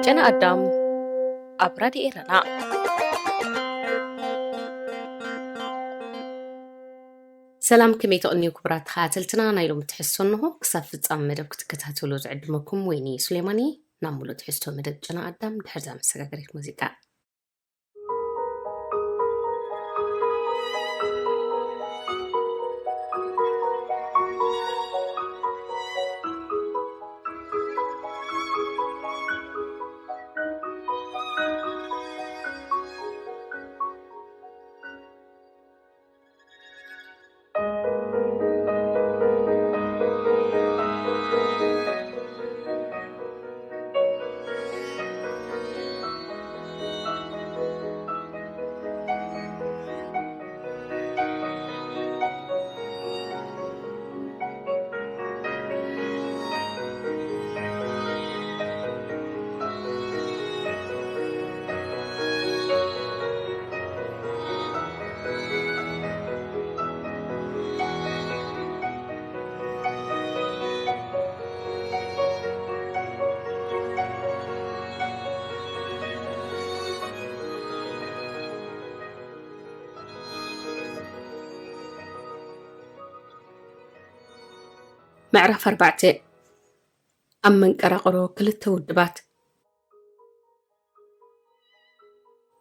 ጨና ኣዳም ኣብ ራድዮ ኤረና። ሰላም፣ ከመይ ትቕንዩ ክቡራት ተኸታተልትና? ናይ ሎሚ ትሕዝቶ እንሆ። ክሳብ ፍጻመ መደብ ክትከታተሉ ዝዕድመኩም ወይኒ ሱሌማን እየ። ናብ ሙሉእ ትሕዝቶ መደብ ጨና ኣዳም ድሕርዛ መሰጋገሪት ሙዚቃ። ምዕራፍ ኣርባዕተ። ኣብ መንቀራቕሮ ክልተ ውድባት።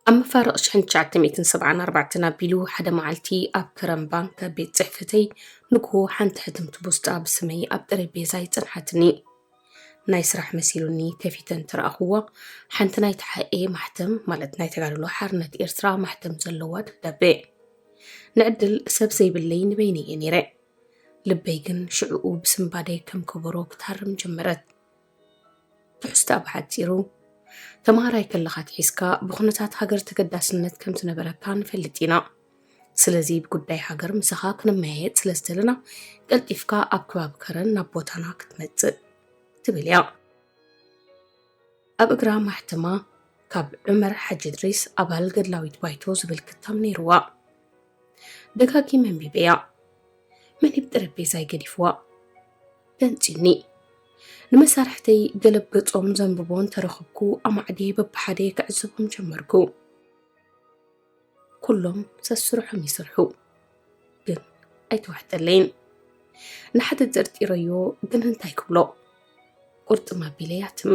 ኣብ መፋርቕ ሽሕን ትሽዓተ ሚእትን ሰብዓን ኣርባዕተን ኣቢሉ ሓደ መዓልቲ ኣብ ከረን ባንክ ኣብ ቤት ጽሕፈተይ ንግሆ ሓንቲ ሕትምቲ ቡስጣ ብስመይ ኣብ ጠረጴዛይ ጸንሓትኒ። ናይ ስራሕ መሲሉኒ ከፊተ እንተ ረኣኹዋ፣ ሓንቲ ናይ ተሓኤ ማሕተም፣ ማለት ናይ ተጋድሎ ሓርነት ኤርትራ ማሕተም ዘለዋ ደብዳቤ። ንዕድል ሰብ ዘይብለይ ንበይነይ እየ ነይረ። ልበይ ግን ሽዕኡ ብስንባደይ ከም ከበሮ ክትሃርም ጀመረት። ትሕዝቶኣ ብሓጺሩ፣ ተማሃራይ ከለኻ ኣትሒዝካ ብኹነታት ሃገር ተገዳስነት ከም ዝነበረካ ንፈልጥ ኢና። ስለዚ ብጉዳይ ሃገር ምሳኻ ክንመያየጥ ስለ ዝደለና፣ ቀልጢፍካ ኣብ ከባቢ ከረን ናብ ቦታና ክትመጽእ፣ ትብል እያ። ኣብ እግራ ማሕተማ ካብ ዑመር ሓጂ እድሪስ ኣባል ገድላዊት ባይቶ ዝብል ክታም ነይርዋ። ደጋጊመ ኣንቢበያ። መን እዩ ብጠረጴዛይ ገዲፍዋ? ደንጺኒ። ንመሳርሕተይ ገለብ ገጾም ዘንብቦ እንተረኸብኩ፣ ኣማዕድየ በብሓደ ክዕዘቦም ጀመርኩ። ኩሎም ሰስርሖም ይሰርሑ፣ ግን ኣይተዋሕጠለይን። ንሓደ ጠርጢረዮ፣ ግን እንታይ ክብሎ? ቁርጥም ኣቢለ ያትም።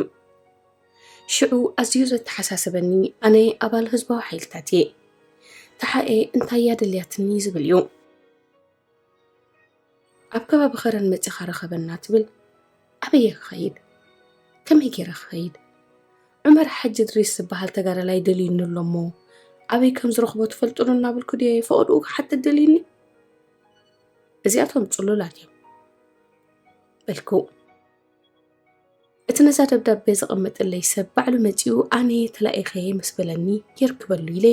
ሽዑ ኣዝዩ ዘተሓሳሰበኒ፣ ኣነ ኣባል ህዝባዊ ሓይልታት እየ። ተሓኤ እንታይ እያ ደልያትኒ ዝብል እዩ። ኣብ ከባቢ ኸረን መጺኻ ርኸበና ትብል፣ ኣበየ ክኸይድ? ከመይ ገይረ ክኸይድ? ዑመር ሓጂ እድሪስ ዝበሃል ተጋዳላይ ደልዩኒ ኣሎ እሞ፣ ኣበይ ከም ዝረኽቦ ትፈልጡን እናበልኩ ድየ ፈቐድኡ ክሓትት ደልዩኒ? እዚኣቶም ጽሉላት እዮም፣ በልኩ። እቲ ነዛ ደብዳቤ ዘቐመጠለይ ሰብ ባዕሉ መጺኡ ኣነ ተላኢኸ ምስ በለኒ፣ የርክበሉ ኢለ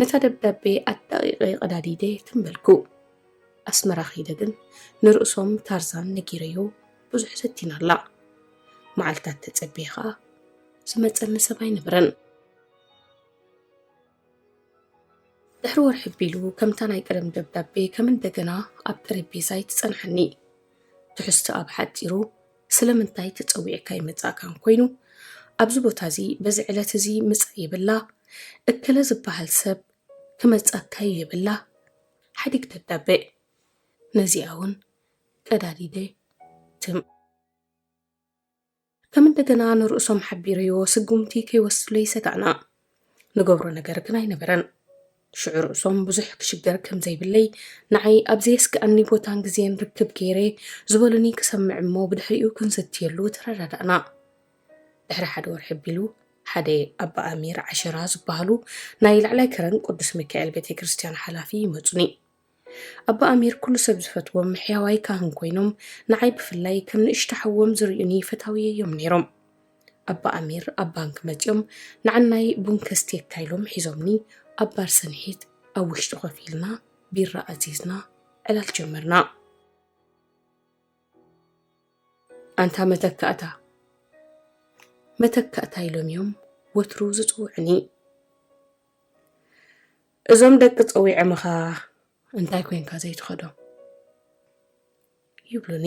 ነታ ደብዳቤ ኣጣቒቐ ቀዳዲደ ትም በልኩ። ኣስመራ ከይደ ግን ንርእሶም ታርዛን ነጊረዮ፣ ብዙሕ ዘቲና ኣላ። መዓልታት ተጸብየ ኸኣ ዝመጸኒ ሰብ ኣይነበረን። ድሕሪ ወርሒ ኣቢሉ ከምታ ናይ ቀደም ደብዳቤ ከም እንደገና ኣብ ጠረጴዛይ ትጸንሓኒ። ትሕዝቶኣ ብሓጺሩ ስለምንታይ ተጸዊዕካ ኣይመጻእካን ኮይኑ፣ ኣብዚ ቦታ እዚ በዚ ዕለት እዚ ምጻእ የብላ፣ እከለ ዝበሃል ሰብ ክመጸካ እዩ የብላ፣ ሓዲግ ደብዳቤ። ነዚኣ እውን ቀዳዲደ ትም። ከም እንደገና ንርእሶም ሓቢረዮ ስጉምቲ ከይወስዱለይ ሰጋእና። ንገብሮ ነገር ግን ኣይነበረን። ሽዑ ርእሶም ብዙሕ ክሽገር ከም ዘይብለይ፣ ንዓይ ኣብ ዘየስግኣኒ ቦታን ግዜን ርክብ ገይረ ዝበሉኒ ክሰምዕ እሞ ብድሕሪኡ ክንዝትየሉ ተረዳዳእና። ድሕሪ ሓደ ወርሒ ኣቢሉ ሓደ ኣባ ኣሚር ዓሸራ ዝበሃሉ ናይ ላዕላይ ከረን ቅዱስ ሚካኤል ቤተ ክርስቲያን ሓላፊ ይመጹኒ። ኣባ ኣሚር ኩሉ ሰብ ዝፈትዎም ሕያዋይ ካህን ኮይኖም፣ ንዓይ ብፍላይ ከም ንእሽቶ ሓዎም ዝርእዩኒ ፈታውየይ እዮም ነይሮም። ኣባ ኣሚር ኣብ ባንክ መጺኦም ንዓናይ ቡን ከስትየካ ኢሎም ሒዞምኒ ኣብ ባር ሰንሒት ኣብ ውሽጢ ኮፍ ኢልና ቢራ ኣዚዝና ዕላል ጀመርና። ኣንታ መተካእታ፣ መተካእታ ኢሎም እዮም ወትሩ ዝጽውዑኒ። እዞም ደቂ ጸዊዖምኻ እንታይ ኮንካ ዘይትኸዶም? ይብሉኒ።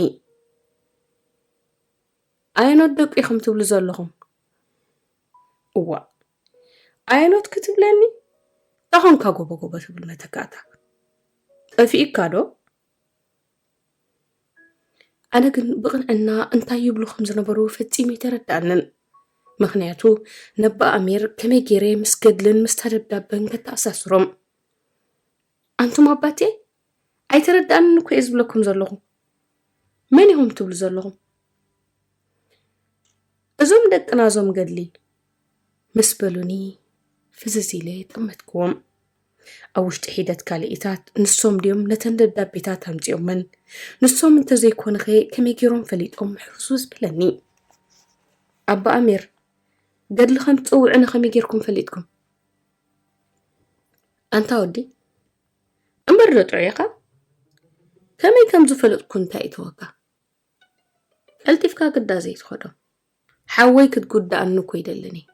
ኣየኖት ደቂ ኢኹም ትብሉ ዘለኹም? እዋ ኣየኖት ክትብለኒ? ታኾንካ ጎቦ ጎቦ ትብል መተካእታ? ጠፊእካ ዶ? ኣነ ግን ብቕንዕና እንታይ ይብሉ ከም ዝነበሩ ፈጺሙ ኣይተረድኣንን። ምኽንያቱ ነባ ኣሚር ከመይ ገይረ ምስ ገድልን ምስታ ደብዳበን ከተኣሳስሮም? ኣንቱም ኣባቴ ኣይተረድኣንን እኮ እየ ዝብለኩም ዘለኹ። መን ኢኹም ትብሉ ዘለኹም? እዞም ደቅና እዞም ገድሊ ምስ በሉኒ ፍዝዝ ኢለ ጠመትክዎም። ኣብ ውሽጢ ሒደት ካልኢታት ንሶም ድዮም ነተን ደብዳቤታት ኣምጺኦመን? ንሶም እንተዘይኮኑኸ ከመይ ገይሮም ፈሊጦም ሕሱስ በለኒ። ኣባ ኣሚር፣ ገድሊ ከም ትጽውዑኒ ከመይ ጌርኩም ፈሊጥኩም? ኣንታ ወዲ፣ እምበር ዶ ጥዑይ ኢኻ? ከመይ ከም ዝፈለጥኩ እንታይ እተወካ? ቀልጢፍካ ግዳ ዘይትኸዶ። ሓወይ ክትጉዳኣኒ እኮ ይደልን እየ።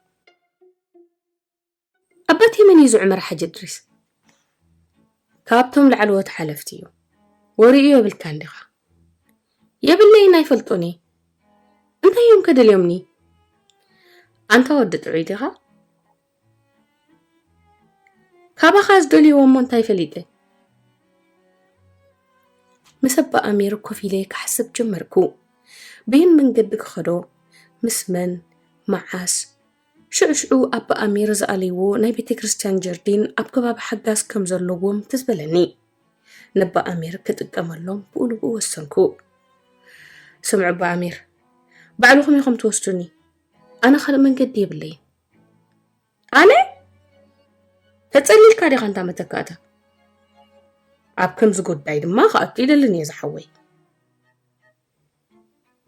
ኣባቴ መን እዩ እዚ ዑመር ሓጅ እድሪስ? ካብቶም ላዕለዎት ሓለፍቲ እዩ። ወሪኡ የብልካን ዲኻ? የብለይን ኣይፈልጦን እየ። እንታይ እዮም ከደልዮምኒ? ኣንታ ወዲ ጥዑይ ዲኻ? ካባኻ ዝደልይዎ እሞ እንታይ ፈሊጠ? ምስ ኣባ ኣሚር ኮፍ ኢለ ክሓስብ ጀመርኩ። በየን መንገዲ ክኸዶ፣ ምስ መን፣ መዓስ? ሽዑ ሽዑ ኣባ ኣሚር ዝኣለይዎ ናይ ቤተ ክርስቲያን ጀርዲን ኣብ ከባቢ ሓጋዝ ከም ዘለዎም ትዝ በለኒ። ነባ ኣሚር ክጥቀመሎም ብኡ ንብኡ ወሰንኩ። ስምዑ ኣባ ኣሚር፣ ባዕልኹም ኢኹም ትወስዱኒ። ኣነ ካልእ መንገዲ የብለይን። ኣነ? ተጸሊልካ ዲኻ እንታ መተካእታ? ኣብ ከምዚ ጉዳይ ድማ ክኣቱ ይደልን እየ ዝሓወይ።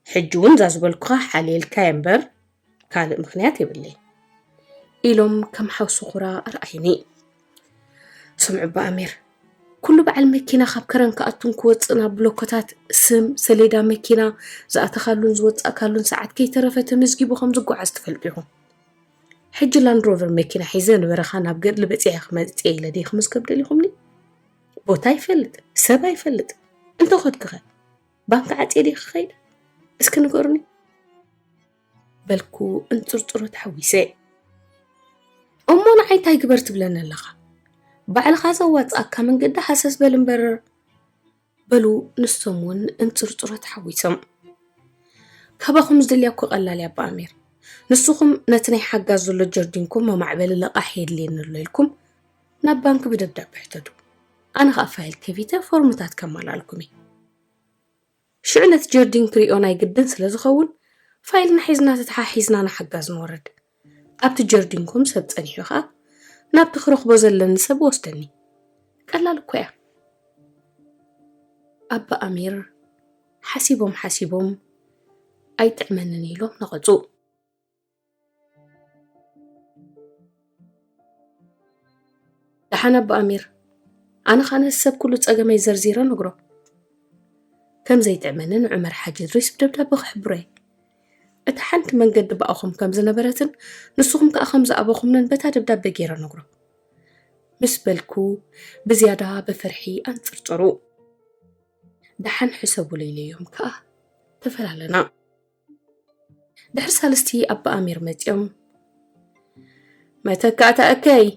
ሕጂ እውን እዛ ዝበልኩኻ ሓልየልካ እየ እምበር ካልእ ምኽንያት የብለይ ኢሎም ከም ሓውሲ ኩራ ኣርኣይኒ። ስምዑ ኣባ ኣሚር፣ ኩሉ በዓል መኪና ካብ ከረን ክኣቱን ክወፅእ ናብ ብሎኮታት ስም፣ ሰሌዳ መኪና፣ ዝኣተኻሉን ዝወፃእካሉን ሰዓት ከይተረፈ ተመዝጊቡ ከም ዝጓዓዝ ትፈልጡ ኢኹም። ሕጂ ላንድ ሮቨር መኪና ሒዘ ንበረኻ ናብ ገድሊ በፂሐ ክመፅእ ኢለ ድየ ክምዝገብ ደሊኹምኒ? ቦታ ኣይፈልጥ፣ ሰብ ኣይፈልጥ። እንተኸድኩኸ ባንክ ዓፅየ ድየ ክኸይድ? እስኪ ንገሩኒ በልኩ እንፅርፅሮ ተሓዊሰ። እሞ ንዓይ እንታይ ግበር ትብለኒ ኣለኻ? ባዕልኻ ዘዋፅኣካ መንገዲ ሃሰስ በል እምበር በሉ ንሶም እውን እንፅርፅሮ ተሓዊሶም። ካባኹም ዝድልያ እኮ ቀላል እያ ኣባ ኣሚር። ንስኹም ነቲ ናይ ሓጋዝ ዘሎ ጀርዲንኩም መማዕበሊ ለቓሕ የድልየኒ ኣሎ ኢልኩም ናብ ባንክ ብደብዳቤ ሕተቱ። ኣነ ኸኣ ፋይል ከፊተ ፎርምታት ከማልኣልኩም እየ። ሽዑ ነቲ ጀርዲን ክሪኦ ናይ ግድን ስለ ዝኸውን ፋይልና ሒዝና ተተሓሒዝና ንሓጋዝ ንወርድ። ኣብቲ ጀርዲንኩም ሰብ ጸኒሑ ኸኣ ናብቲ ክረኽቦ ዘለኒ ሰብ ወስደኒ። ቀላል እኮ እያ። ኣባ ኣሚር ሓሲቦም ሓሲቦም ኣይጥዕመንን ኢሎም ነቐጹ። ደሓን ኣባ ኣሚር፣ ኣነ ኸኣ ነቲ ሰብ ኩሉ ጸገመይ ዘርዚረ ነግሮ። ከም ዘይጥዕመኒ ንዑመር ሓጂ እድሪስ ብደብዳበ ክሕብሮ እየ። እታ ሓንቲ መንገዲ ብኣኹም ከም ዝነበረትን ንስኹም ከኣ ከም ዝኣበኹምንን በታ ደብዳበ ገይረ ነግሮ። ምስ በልኩ ብዝያዳ ብፍርሒ ኣንጽርጽሩ። ደሓን ሕሰቡለይ ኢለዮም ከኣ ተፈላለና። ድሕሪ ሳልስቲ ኣባ ኣሚር መጺኦም፣ መተካእታ እከይ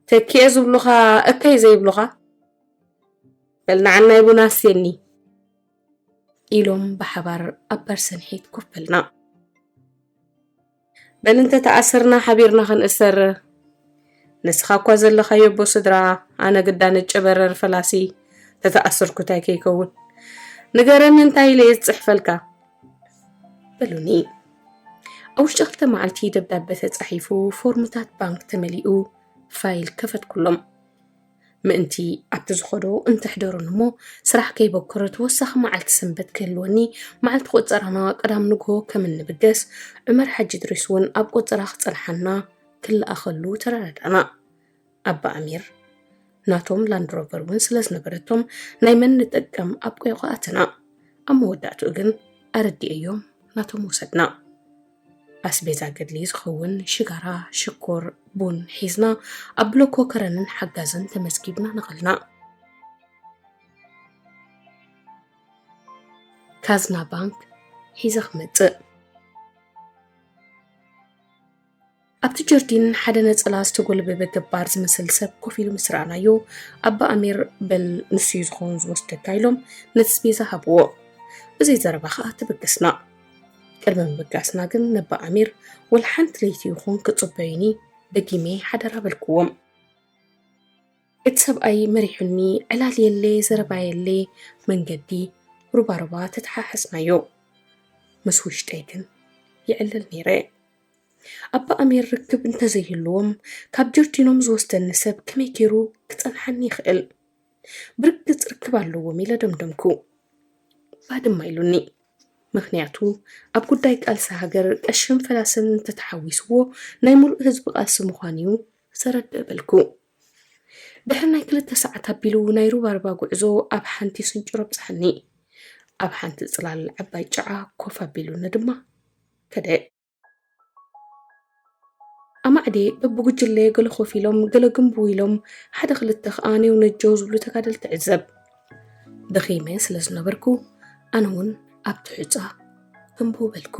ተኪኤ ዝብሉኻ እከይ ዘይብሉኻ በል ንዓናይ ቡና ኣስቴኒ ኢሎም ብሓባር ኣብ ባር ሰንሒት ኮፍ በልና። በል እንተ ተኣሰርና ሓቢርና ክንእሰር። ንስኻ እኳ ዘለኻዮ ኣቦ ስድራ፣ ኣነ ግዳ ንጨበረር ፈላሲ፣ ተተኣሰርኩ እንታይ ከይከውን? ንገረኒ እንታይ ኢለ እየ ዝጽሕፈልካ? በሉኒ። ኣብ ውሽጢ ክልተ መዓልቲ ደብዳበ ተጻሒፉ፣ ፎርምታት ባንክ ተመሊኡ፣ ፋይል ከፈትኩሎም። ምእንቲ ኣብቲ ዝኸዶ እንተሕደሩን እሞ ስራሕ ከይበክሮ ተወሳኺ መዓልቲ ሰንበት ክህልወኒ፣ መዓልቲ ቆጸራና ቀዳም ንግሆ ከም እንብገስ፣ ዑመር ሓጂ እድሪስ እውን ኣብ ቆጸራ ክጸንሓና ክለኣኸሉ ተረዳዳእና። ኣባ ኣሚር ናቶም ላንድ ሮቨር እውን ስለ ዝነበረቶም ናይ መን ንጠቀም ኣብ ቆይቆ ኣተና። ኣብ መወዳእትኡ ግን ኣረዲኤዮም ናቶም ወሰድና። ኣስቤዛ ገድሊ ዝኸውን ሽጋራ፣ ሽኮር፣ ቡን ሒዝና ኣብ ብሎኮ ከረንን ሓጋዝን ተመዝጊብና ነቐልና። ካዝና ባንክ ሒዘ ክመጽእ። ኣብቲ ጀርዲን ሓደ ነጸላ ዝተጎልበበ ገባር ዝመስል ሰብ ኮፍ ኢሉ ምስ ረኣናዮ፣ ኣባ ኣሚር፣ በል ንሱ እዩ ዝኸውን ዝወስደካ፣ ኢሎም ነቲ ስቤዛ ሃብዎ። ብዘይ ዘረባ ከኣ ተበገስና። ቅድሚ ምብጋስና ግን ነባ ኣሚር፣ ወላ ሓንቲ ለይቲ ይኹን ክጽበዩኒ ደጊመ ሓደራ በልክዎም። እቲ ሰብኣይ መሪሑኒ፣ ዕላል የለ፣ ዘረባ የለ፣ መንገዲ ሩባሩባ ተተሓሓዝናዮ። ምስ ውሽጠይ ግን ይዕልል ነይረ። ኣባ ኣሚር ርክብ እንተዘይህልዎም፣ ካብ ጀርዲኖም ዝወስደኒ ሰብ ከመይ ገይሩ ክጸንሓኒ ይኽእል? ብርግጽ ርክብ ኣለዎም ኢለ ደምደምኩ። ባድማ ኢሉኒ። ምኽንያቱ ኣብ ጉዳይ ቃልሲ ሃገር ቀሽን ፈላስን እንተተሓዊስዎ ናይ ሙሉእ ህዝቢ ቃልሲ ምዃኑ እዩ ዘረድእ በልኩ። ድሕሪ ናይ ክልተ ሰዓት ኣቢሉ ናይ ሩባርባ ጉዕዞ ኣብ ሓንቲ ስንጭሮ ኣብጽሓኒ። ኣብ ሓንቲ ጽላል ዓባይ ጨዓ ኮፍ ኣቢሉኒ ድማ ከደ። ኣማዕዴ በብጉጅለ ገለ ኮፍ ኢሎም፣ ገለ ግንብው ኢሎም፣ ሓደ ክልተ ከኣ ኔው ነጀው ዝብሉ ተጋደልቲ ዕዘብ። ደኺመ ስለ ዝነበርኩ፣ ኣነ እውን ኣብቲ ሑጻ ግንብው በልኩ።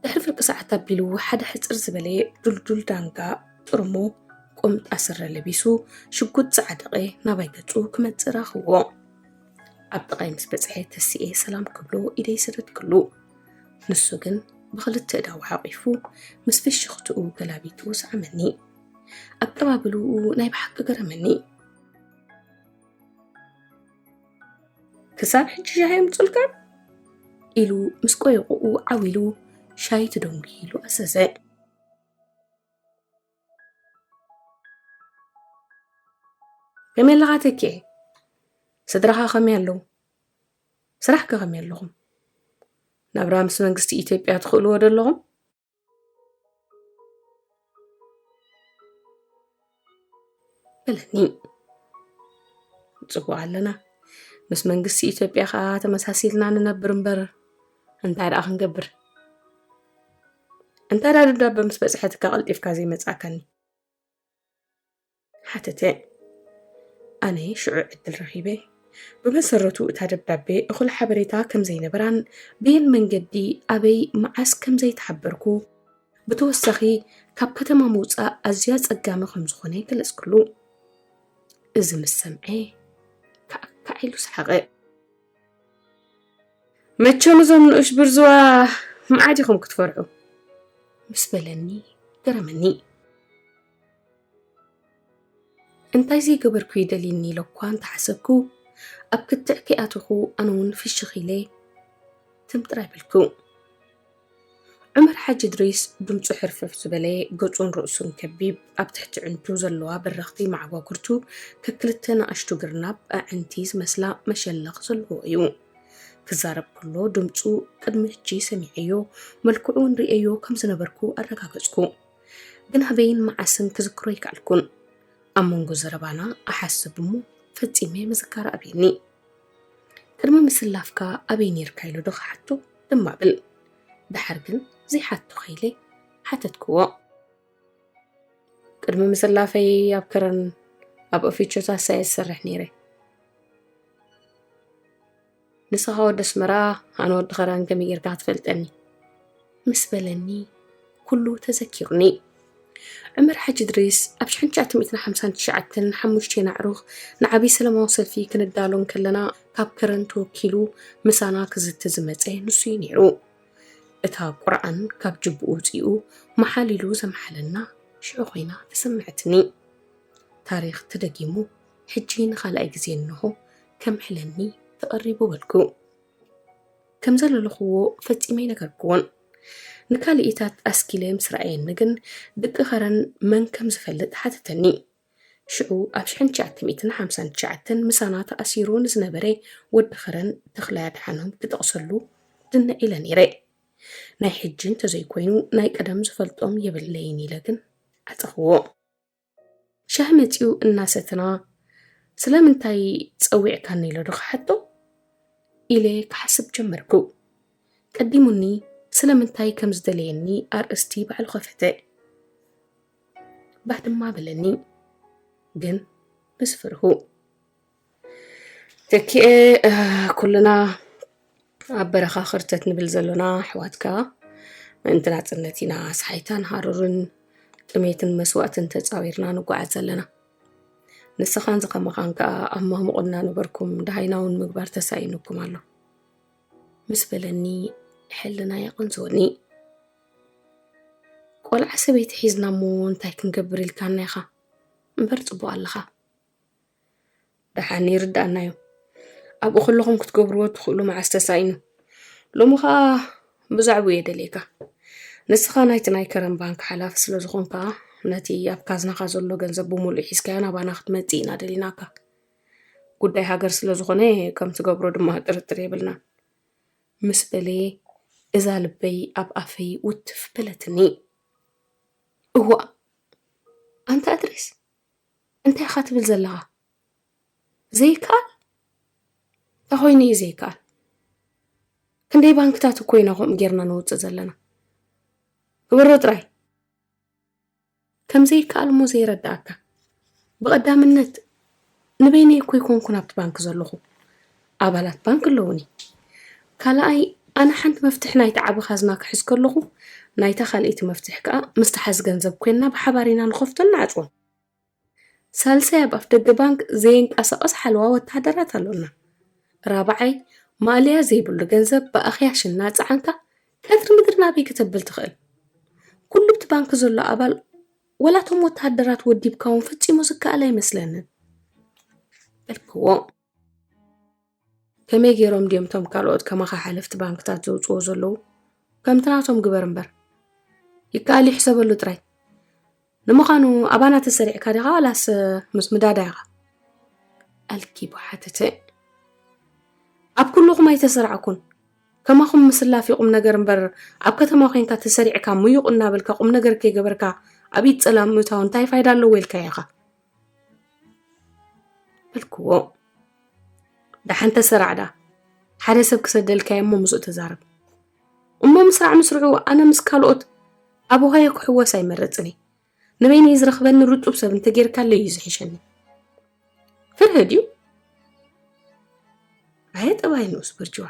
ድሕሪ ፍርቂ ሰዓት ኣቢሉ፣ ሓደ ሕጽር ዝበለ ዱልዱል ዳንጋ ጥርሙ ቁምጣ ስረ ለቢሱ፣ ሽጉጥ ዝዓጠቐ ናባይ ገጹ ክመጽእ ረኣኽዎ። ኣብ ጥቓይ ምስ በጽሐ ተሲኤ ሰላም ክብሎ ኢደይ ሰደድክሉ። ንሱ ግን ብኽልተ እዳዉ ሓቒፉ፣ ምስ ፍሽኽትኡ ገላቢጡ ሰዓመኒ። ኣቀባብልኡ ናይ ብሓቂ ገረመኒ። "ክሳብ ሕጂ ሻሂ የምጹልካን?" ኢሉ ምስ ቆይቆኡ ዓው ኢሉ ሻሂ ትደንጉ ኢሉ ኣዘዘ። "ከመይ ኣለኻ ተኪኤ? ስድራኻ ከመይ ኣለዉ? ስራሕ ከ ከመይ ኣለኹም? ናብራ ምስ መንግስቲ ኢትዮጵያ ትኽእልዎ ዶ ኣለኹም?" በለኒ። "ጽቡቕ ኣለና። ምስ መንግስቲ ኢትዮጵያ ከኣ ተመሳሲልና ንነብር እምበር፣ እንታይ ደኣ ክንገብር?" "እንታይ ደኣ ደብዳበ ምስ በጽሐትካ ቀልጢፍካ ዘይመጻእካኒ?" ሓተተ። ኣነ ሽዑ ዕድል ረኺበ። ብመሰረቱ እታ ደብዳቤ እኹል ሓበሬታ ከም ዘይነበራን ብየን መንገዲ ኣበይ መዓስ ከም ዘይተሓበርኩ፣ ብተወሳኺ ካብ ከተማ ምውጻእ ኣዝዩ ኣጸጋሚ ከም ዝኾነ ገለጽክሉ። እዚ ምስ ሰምዐ ካዕካዕ ኢሉ ሰሓቐ። "መቸም እዞም ንኡሽ ብርዝዋ መዓት ኢኹም ክትፈርሑ?" ምስ በለኒ ገረመኒ። እንታይ ዘይገበርኩ ይደልየኒ ኢለ እኳ እንተሓሰብኩ፣ ኣብ ክትዕ ከይኣተኹ ኣነ እውን ፍሽኽ ኢለ ትም ጥራይ በልኩ። ዑመር ሓጂ እድሪስ ድምጹ ሕርፍፍ ዝበለ፣ ገጹን ርእሱን ከቢብ፣ ኣብ ትሕቲ ዕንቱ ዘለዋ በረኽቲ መዓጓጉርቱ ከክልተ ንኣሽቱ ግርናብ ኣዕንቲ ዝመስላ መሸለኽ ዘለዎ እዩ። ክዛረብ ከሎ ድምጹ ቅድሚ ሕጂ ሰሚዐዮ፣ መልክዑ እውን ርእየዮ ከም ዝነበርኩ ኣረጋገጽኩ። ግን ኣበይን መዓስን ክዝክሮ ኣይከኣልኩን። ኣብ መንጎ ዘረባና እሓስብ እሞ ፈጺመ ምዝካር ኣብየኒ። "ቅድሚ ምስላፍካ ኣበይ ኔርካ?" ኢሉ ዶ ክሓቶ ድማ ብል። ደሓር ግን ዘይሓቶ ከይለ ሓተትክዎ። "ቅድሚ ምስላፈይ ኣብ ከረን ኣብ ኦፊቾ ታሳየ ዝሰርሕ ኔረ። ንስኻ ወዲ ኣስመራ፣ ኣነ ወዲ ከረን ከመይ ጌርካ ክትፈልጠኒ?" ምስ በለኒ ኩሉ ተዘኪሩኒ። ዑመር ሓጂ እድሪስ ኣብ ሽሕን ትሽዓተ ሚእትን ሓምሳን ትሽዓተን ሓሙሽተ ኣዕሩኽ ንዓቢ ሰላማዊ ሰልፊ ክንዳሎ እንከለና ካብ ከረን ተወኪሉ ምሳና ክዝቲ ዝመጸ ንሱ እዩ ነይሩ። እታ ቁርኣን ካብ ጅብኡ ኣውጺኡ መሓል ኢሉ ዘምሓለና ሽዑ ኮይና ተሰምዐትኒ። ታሪኽ ተደጊሙ፣ ሕጂ ንኻልኣይ ግዜ እንሆ ከምሕለኒ ተቐሪቡ በልኩ። ከም ዘለለኽዎ ፈጺመ ኣይነገርክዎን። ንካልኢታት ኣስኪለ ምስ ረኣየኒ ግን ድቂ ከረን መን ከም ዝፈልጥ ሓተተኒ። ሽዑ ኣብ ሽሕን ትሽዓተ ሚእትን ሓምሳን ትሽዓተን ምሳና ተኣሲሩ ንዝነበረ ወዲ ከረን ተኽላይ ኣድሓኖም ክጠቕሰሉ ድንዕ ኢለ ነይረ። ናይ ሕጂ እንተዘይኮይኑ ናይ ቀደም ዝፈልጦም የብለይን ኢለ ግን ዓጸኽዎ። ሻሂ መጺኡ እናሰተና፣ "ስለምንታይ ጸዊዕካኒ?" ኢለ ዶ ክሓቶ ኢለ ክሓስብ ጀመርኩ። ቀዲሙኒ ስለምንታይ ከም ዝደለየኒ ኣርእስቲ ባዕሉ ከፈተ። ባህ ድማ በለኒ፣ ግን ምስ ፍርሁ። "ተኪኤ፣ እ፣ ኩልና ኣብ በረኻ ክርተት ንብል ዘሎና ኣሕዋትካ፣ ምእንቲ ናጽነት ኢና ስሓይታን ሃሩርን ጥሜትን መስዋእትን ተጻዊርና ንጓዓዝ ዘለና። ንስኻን ዝኸመኻን ከኣ ኣብ ማሙቕ እናነበርኩም ደሃይና እውን ምግባር ተሳኢኑኩም ኣሎ ምስ በለኒ፣ ሕልናይ ኣቐንዝወኒ። ቆልዓ ሰበይቲ ሒዝና እሞ እንታይ ክንገብር ኢልካና ኢኻ? እምበር ጽቡቕ ኣለኻ። ደሓን ይርድኣና እዩ። ኣብኡ ከለኹም ክትገብርዎ ትኽእሉ መዓስ ተሳኢኑ። ሎሚ ኸኣ ብዛዕባኡ እየ ደልየካ። ንስኻ ናይቲ ናይ ከረን ባንክ ሓላፊ ስለ ዝኾንካ፣ ነቲ ኣብ ካዝናኻ ዘሎ ገንዘብ ብምሉኡ ሒዝካዮ ናባና ክትመጽእ ኢና ደሊናካ። ጉዳይ ሃገር ስለ ዝኾነ ከም ትገብሮ ድማ ጥርጥር የብልናን። ምስ በለ እዛ ልበይ ኣብ ኣፈይ ውትፍ በለትኒ። እዋእ! ኣንታ እድሪስ፣ እንታይ ኢኻ ትብል ዘለኻ? ዘይከኣል? እንታይ ኮይኑ እዩ ዘይከኣል? ክንደይ ባንክታት እኮ ኢና ከምኡ ጌርና ነውጽእ ዘለና። ግበሮ ጥራይ። ከም ዘይከኣል እሞ ዘይረድኣካ። ብቐዳምነት ንበይነይ እኮ ኣይኮንኩን ኣብቲ ባንክ ዘለኹ። ኣባላት ባንክ ኣለዉኒ። ካልኣይ፣ ኣነ ሓንቲ መፍትሕ ናይቲ ዓቢ ካዝና ክሕዝ ከለኹ፣ ናይታ ካልኣይቲ መፍትሕ ከኣ ምስቲ ሓዚ ገንዘብ ኮይንና ብሓባር ኢና ንኸፍቶን ንዓጽዎን። ሳልሳይ፣ ኣብ ኣፍደገ ባንክ ዘየንቀሳቕስ ሓለዋ ወተሃደራት ኣሎና። ራብዓይ፣ ማእለያ ዘይብሉ ገንዘብ ብኣኽያሽ እናጸዓንካ ቀትሪ ምድሪ ናበይ ከተብል ትኽእል? ኩሉ ኣብቲ ባንክ ዘሎ ኣባል፣ ወላ እቶም ወተሃደራት ወዲብካ እውን ፈጺሙ ዝከኣል ኣይመስለንን በልክዎ። ከመይ ገይሮም ድዮም እቶም ካልኦት ከማኻ ሓለፍቲ ባንክታት ዘውጽዎ ዘለዉ? ከምቲ ናቶም ግበር እምበር። ይከኣል እዩ፣ ሕሰበሉ ጥራይ። ንምዃኑ ኣባና ተሰሪዕካ ዲኻ ዋላስ ምስ ምዳዳ ኢኻ? ኣልኪቡ ሓተተ። ኣብ ኩልኹም ኣይተሰራዕኩን። ከማኹም ምስላፍ ይቑም ነገር እምበር፣ ኣብ ከተማ ኮይንካ ተሰሪዕካ ምዩቕ እናበልካ ቁም ነገር ከይገበርካ ኣብ ኢድ ጸላም ምእታው እንታይ ፋይዳ ኣለዎ ኢልካዮ ኢኻ? በልክዎ። ደሓን ተሰራዕ ደኣ። ሓደ ሰብ ክሰደልካዮ እሞ ምስኡ ተዛረብ። እሞ ምስራዕ ምስርዑ ኣነ ምስ ካልኦት ኣብ ውሃዮ ክሕወስ ኣይመርጽን እየ። ንበይነይ ዝረኽበኒ ርጡብ ሰብ እንተጌርካለይ እዩ ዝሕሸኒ። ፍርህ ድዩ? ኣየ ጠባይ ንኡስ ብርጅዋ።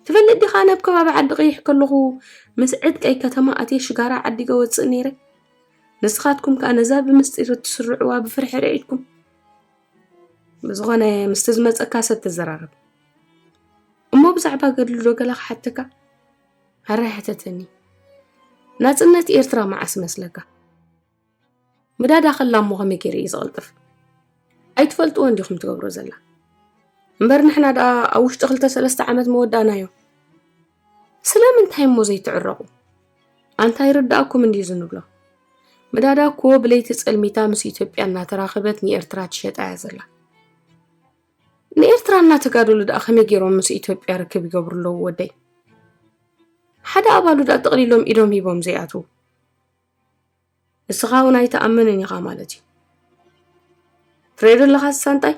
ትፈልጥ ዲኻ፣ ናብ ከባቢ ዓዲ ቀይሕ ከለኹ ምስ ዕጥቀይ ከተማ ኣትየ ሽጋራ ዓዲገ ወጽእ ነይረ። ንስኻትኩም ከኣ ነዛ ብምስጢር እትስርዕዋ ብፍርሒ ርዒድኩም። ብዝኾነ ምስቲ ዝመጸካ ሰብ ተዘራረብ። እሞ ብዛዕባ ገድሊ ዶ ገለ ክሓተካ? ኣራይ ሓተተኒ። ናጽነት ኤርትራ መዓስ መስለካ? ምዳዳ ከላ እሞ ከመይ ገይሩ እዩ ዝቕልጥፍ? ኣይትፈልጥዎን ዲኹም ትገብሮ ዘላ? እምበር ንሕና ደኣ ኣብ ውሽጢ ክልተ ሰለስተ ዓመት መወዳእናዮ። ስለምንታይ እሞ ዘይትዕረቑ? ኣንታ ይርድኣኩም እንድዩ ዝንብሎ። ምዳዳ እኮ ብለይቲ ጸልሚታ ምስ ኢትዮጵያ እናተራኸበት ንኤርትራ ትሸጣ እያ ዘላ። ንኤርትራ እናተጋደሉ ደኣ ከመይ ገይሮም ምስ ኢትዮጵያ ርክብ ይገብሩ ኣለዉ ወደይ? ሓደ ኣባሉ ደኣ ጠቕሊሎም ኢዶም ሂቦም ዘይኣትዉ። ንስኻ እውን ኣይትኣምንን ኢኻ ማለት እዩ። ትርእዮ ዘለኻ ሳንጣይ?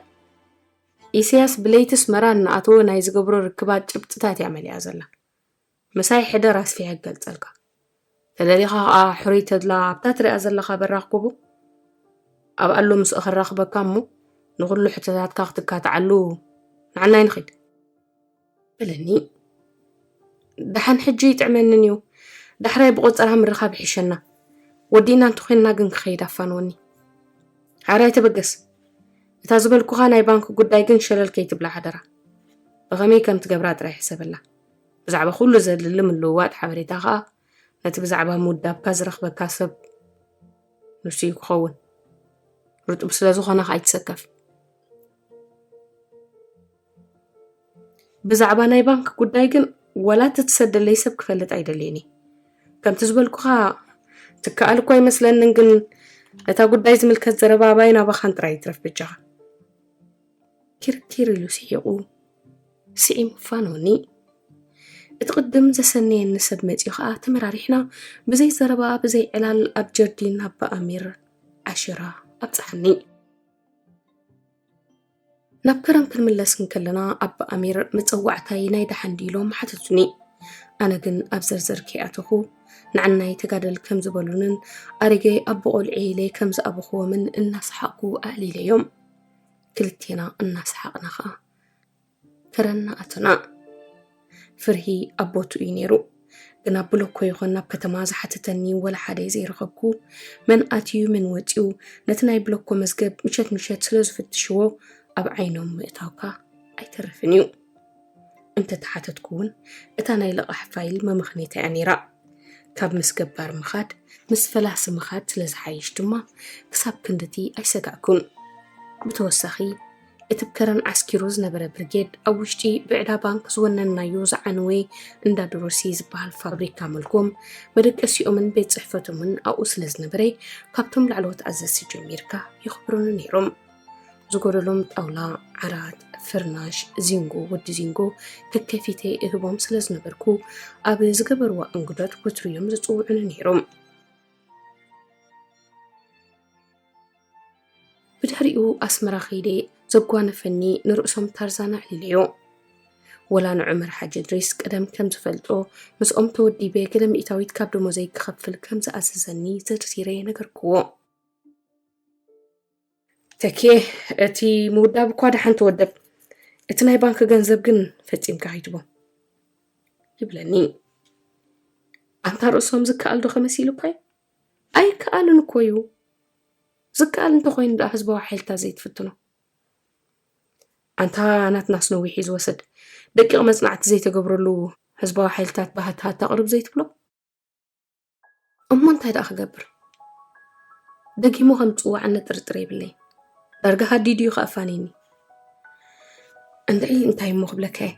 ኢሳያስ ብለይቲ ኣስመራ እናኣተወ ናይ ዝገብሮ ርክባት ጭብጥታት እያ መሊኣ ዘላ። ምሳይ ሕደር ኣስፊሐ ክገልጸልካ። ተደሊኻ ኸኣ ሕሩይ ተድላ ኣብታ ትሪኣ ዘለኻ በራኽ ጎቦ ኣብ ኣሎ ምስኡ ከራኽበካ እሞ ንኹሉ ሕቶታትካ ክትካትዓሉ ንዓናይ ንኺድ። በለኒ። ደሓን ሕጂ ይጥዕመንን እዩ። ዳሕራይ ብቆጸራ ምርኻብ ይሕሸና። ወዲእና እንተኾይንና ግን ክኸይድ ኣፋንወኒ። ሓራይ ተበገስ። እታ ዝበልኩኻ ናይ ባንክ ጉዳይ ግን ሸለል ከይትብላ ሓደራ። ብኸመይ ከም ትገብራ ጥራይ ሕሰበላ። ብዛዕባ ኩሉ ዘድሊ ምልውዋጥ ሓበሬታ ኸኣ ነቲ ብዛዕባ ምውዳብካ ዝረኽበካ ሰብ ንሱ እዩ ክኸውን። ርጡብ ስለ ዝኾነ ኸኣ ኣይትሰከፍ። ብዛዕባ ናይ ባንክ ጉዳይ ግን ዋላ እቲ ትሰደለይ ሰብ ክፈልጥ ኣይደልየን እየ። ከምቲ ዝበልኩኻ ትከኣል እኳ ኣይመስለንን፣ ግን ነታ ጉዳይ ዝምልከት ዘረባ ኣባይን ኣባኻን ጥራይ ይትረፍ በጃኻ። ኪርኪር ኢሉ ስሒቑ ስዒሙ ፋኖኒ። እቲ ቅድም ዘሰነየኒ ሰብ መጺኡ ኸኣ ተመራሪሕና ብዘይ ዘረባ ብዘይ ዕላል ኣብ ጀርዲን ኣባ ኣሚር ዓሽራ ኣብጽሓኒ። ናብ ከረን ክንምለስ እንከለና ኣባ ኣሚር መጸዋዕታይ ናይ ደሓን ድዩ ኢሎም ሓተቱኒ። ኣነ ግን ኣብ ዘርዘር ከይኣተኹ ንዓናይ ተጋደል ከም ዝበሉንን ኣረገይ ኣቦ ቆልዑ ኢለ ከም ዝኣበኽዎምን እናሰሓቕኩ ኣዕሊለዮም። ክልቴና እናሰሓቕና ኸኣ ከረን ኣተና። ፍርሂ ኣብ ቦትኡ እዩ ነይሩ። ግና ብሎኮ ይኹን ናብ ከተማ ዝሓተተኒ ወላ ሓደ ዘይረኸብኩ። መን ኣትዩ መን ወፂኡ፣ ነቲ ናይ ብሎኮ መዝገብ ምሸት ምሸት ስለ ዝፍትሽዎ ኣብ ዓይኖም ምእታውካ ኣይተርፍን እዩ። እንተተሓተትኩ እውን እታ ናይ ልቓሕ ፋይል መመኽኔታ እያ ነይራ። ካብ ምስ ገባር ምኻድ ምስ ፈላሲ ምኻድ ስለ ዝሓይሽ ድማ ክሳብ ክንድቲ ኣይሰጋእኩን። ብተወሳኺ እቲ ብከረን ዓስኪሩ ዝነበረ ብርጌድ ኣብ ውሽጢ ብዕዳ ባንክ ዝወነንናዮ ዝዓነወ እንዳ ዶሮሲ ዝበሃል ፋብሪካ ምልኮም መደቀሲኦምን ቤት ጽሕፈቶምን ኣብኡ ስለ ዝነበረ ካብቶም ላዕለዎት ኣዘዝቲ ጀሚርካ የኽብሩኒ ነይሮም። ዝጎደሎም ጣውላ፣ ዓራት፣ ፍርናሽ፣ ዚንጎ፣ ወዲ ዚንጎ ከከፊተይ እህቦም ስለ ዝነበርኩ ኣብ ዝገበርዋ እንግዶት ወትሩ እዮም ዝጽውዑኒ ነይሮም። ብድሕሪኡ ኣስመራ ከይደ ዘጓነፈኒ ንርእሶም ታርዛን ኣዕሊለዮ። ወላ ንዑመር ሓጂ እድሪስ ቀደም ከም ዝፈልጦ ምስኦም ተወዲበ ገለ ሚእታዊት ካብ ደሞዘይ ክኸፍል ከም ዝኣዘዘኒ ዘርዚረ ነገርክዎ። ተኬ፣ እቲ ምውዳብ እኳ ደሓን ተወደብ፣ እቲ ናይ ባንክ ገንዘብ ግን ፈጺምካ ከይትቦ ይብለኒ። ኣንታ ርእሶም ዝከኣል ዶ ከመሲሉካ እዩ? ኣይከኣልን እኮ እዩ። ዝከኣል እንተኾይኑ ደኣ ህዝባዊ ሓይልታት ዘይትፍትኖ? ኣንታ ናትናስ ነዊሕ እዩ ዝወስድ። ደቂቕ መጽናዕቲ ዘይተገብረሉ ህዝባዊ ሓይልታት ባህትታት ተቕርብ ዘይትብሎ? እሞ እንታይ ደኣ ክገብር? ደጊሙ ከም ዝጽዋዓኒ ጥርጥር የብለይን። ዳርጋ ሃዲዱ እዩ ከኣፋንየኒ። እንድዒ እንታይ እሞ ክብለካ እየ?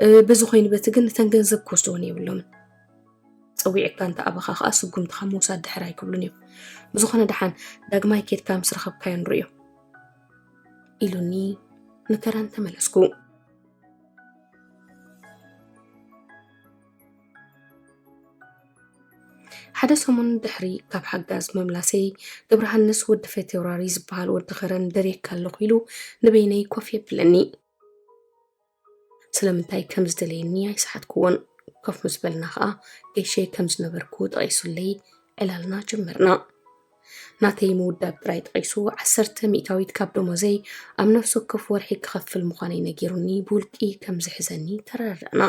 እ፣ በዚ ኮይኑ በቲ ግን እተን ገንዘብ ክወስድወን የብሎምን። ጸዊዕካ እንተ ኣበኻ ከኣ ስጉምትኻ ምውሳድ ድሕር ኣይክብሉን እዮም። ብዝኾነ ደሓን ዳግማይ ኬድካ ምስ ረኸብካዮ ንርእዮ። ኢሉኒ ንከረን ተመለስኩ። ሓደ ሰሙን ድሕሪ ካብ ሓጋዝ ምምላሰይ፣ ገብረሃንስ ወዲ ፈቴውራሪ ዝበሃል ወዲ ከረን ደርየካ ኣለኹ ኢሉ ንበይነይ ኮፍ የብለኒ። ስለምንታይ ከም ዝደለየኒ ኣይሰሓትኩዎን። ኮፍ ምስ በልና ኸኣ ገይሸይ ከም ዝነበርኩ ጠቒሱለይ ዕላልና ጀመርና። ናተይ ምውዳብ ጥራይ ጠቒሱ ዓሰርተ ሚእታዊት ካብ ደሞዘይ ኣብ ነፍሲ ወከፍ ወርሒ ክኸፍል ምዃነይ ነጊሩኒ ብውልቂ ከም ዝሕዘኒ ተረዳእና።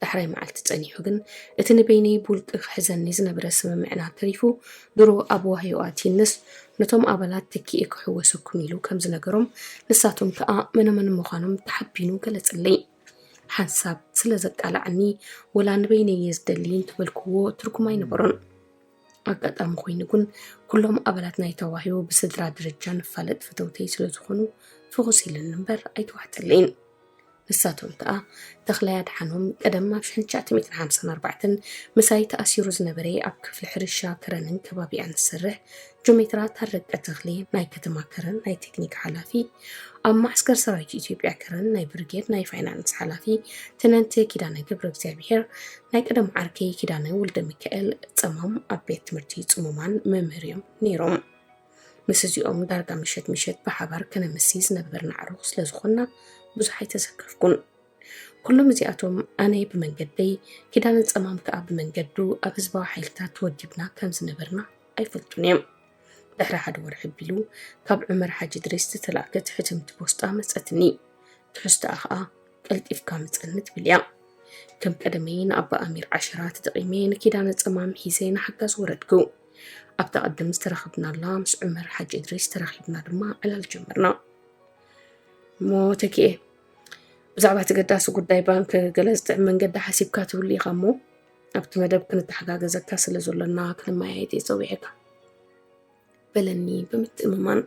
ዳሕራይ መዓልቲ ጸኒሑ ግን እቲ ንበይነይ ብውልቂ ክሕዘኒ ዝነበረ ስምምዕና ተሪፉ ድሮ ኣብ ዋህዮኣ ቲንስ ነቶም ኣባላት ተኪኤ ክሕወሰኩም ኢሉ ከም ዝነገሮም ንሳቶም ከኣ መነመን ምዃኖም ተሓቢኑ ገለጸለይ። ሓንሳብ ስለ ዘቃልዓኒ ወላ ንበይነይ እየ ዝደሊ እንተበልክዎ ትርጉም ኣይነበሮን። ኣጋጣሚ ኮይኑ ግን ኩሎም ኣባላት ናይታ ዋህዮ ብስድራ ደረጃ ንፋለጥ ፈተውተይ ስለ ዝኾኑ ፍኹስ ኢለኒ እምበር ኣይተዋሕጠለይን። ንሳቶም ከኣ ተኽላይ ኣድሓኖም ቀደም ኣብ ሽሕን ትሽዓተ ሚእትን ሓምሳን ኣርባዕተን ምሳይ ተኣሲሩ ዝነበረ ኣብ ክፍሊ ሕርሻ ከረንን ከባቢኣን ዝሰርሕ ጆሜትራ ታረቀ ተኽሌ ናይ ከተማ ከረን ናይ ቴክኒክ ሓላፊ፣ ኣብ ማዕስከር ሰራዊት ኢትዮጵያ ከረን ናይ ብርጌድ ናይ ፋይናንስ ሓላፊ፣ ተነንተ ኪዳነ ገብረ እግዚኣብሔር፣ ናይ ቀደም ዓርከይ ኪዳነ ወልደ ሚካኤል ጸማም ኣብ ቤት ትምህርቲ ጽሙማን መምህር እዮም ነይሮም። ምስ እዚኦም ዳርጋ ምሸት ምሸት ብሓባር ከነምሲ ዝነበርና ኣዕሩኽ ስለ ዝኾንና ብዙሕ ኣይተሰከፍኩን። ኩሎም እዚኣቶም ኣነ ብመንገደይ፣ ኪዳነ ጸማም ከኣ ብመንገዱ ኣብ ህዝባዊ ሓይልታት ተወዲብና ከም ዝነበርና ኣይፈልጡን እዮም። ድሕሪ ሓደ ወርሒ ኣቢሉ ካብ ዑመር ሓጂ ድሪስ ዝተላእከት ሕትምቲ ፖስጣ መጸትኒ። ትሕዝቶኣ ከኣ ቀልጢፍካ ምጸኒ ትብል እያ። ከም ቀደመይ ንኣባ ኣሚር ዓሸራ ተጠቒመ ንኪዳነ ጸማም ሒዘ ንሓጋዝ ወረድኩ። ኣብታ ቅድም ዝተረኸብናላ ምስ ዑመር ሓጂ እድሪስ ተራኺብና ድማ ዕላል ጀመርና። እሞ ተኪኤ፣ ብዛዕባ እቲ ገዳሲ ጉዳይ ባንክ ገለ ዝጥዕም መንገዲ ሓሲብካ ትብሉ ኢኻ እሞ፣ ኣብቲ መደብ ክንተሓጋገዘካ ስለ ዘሎና ክንመያየጥ እየ ጸዊዐካ። በለኒ ብምትእምማን።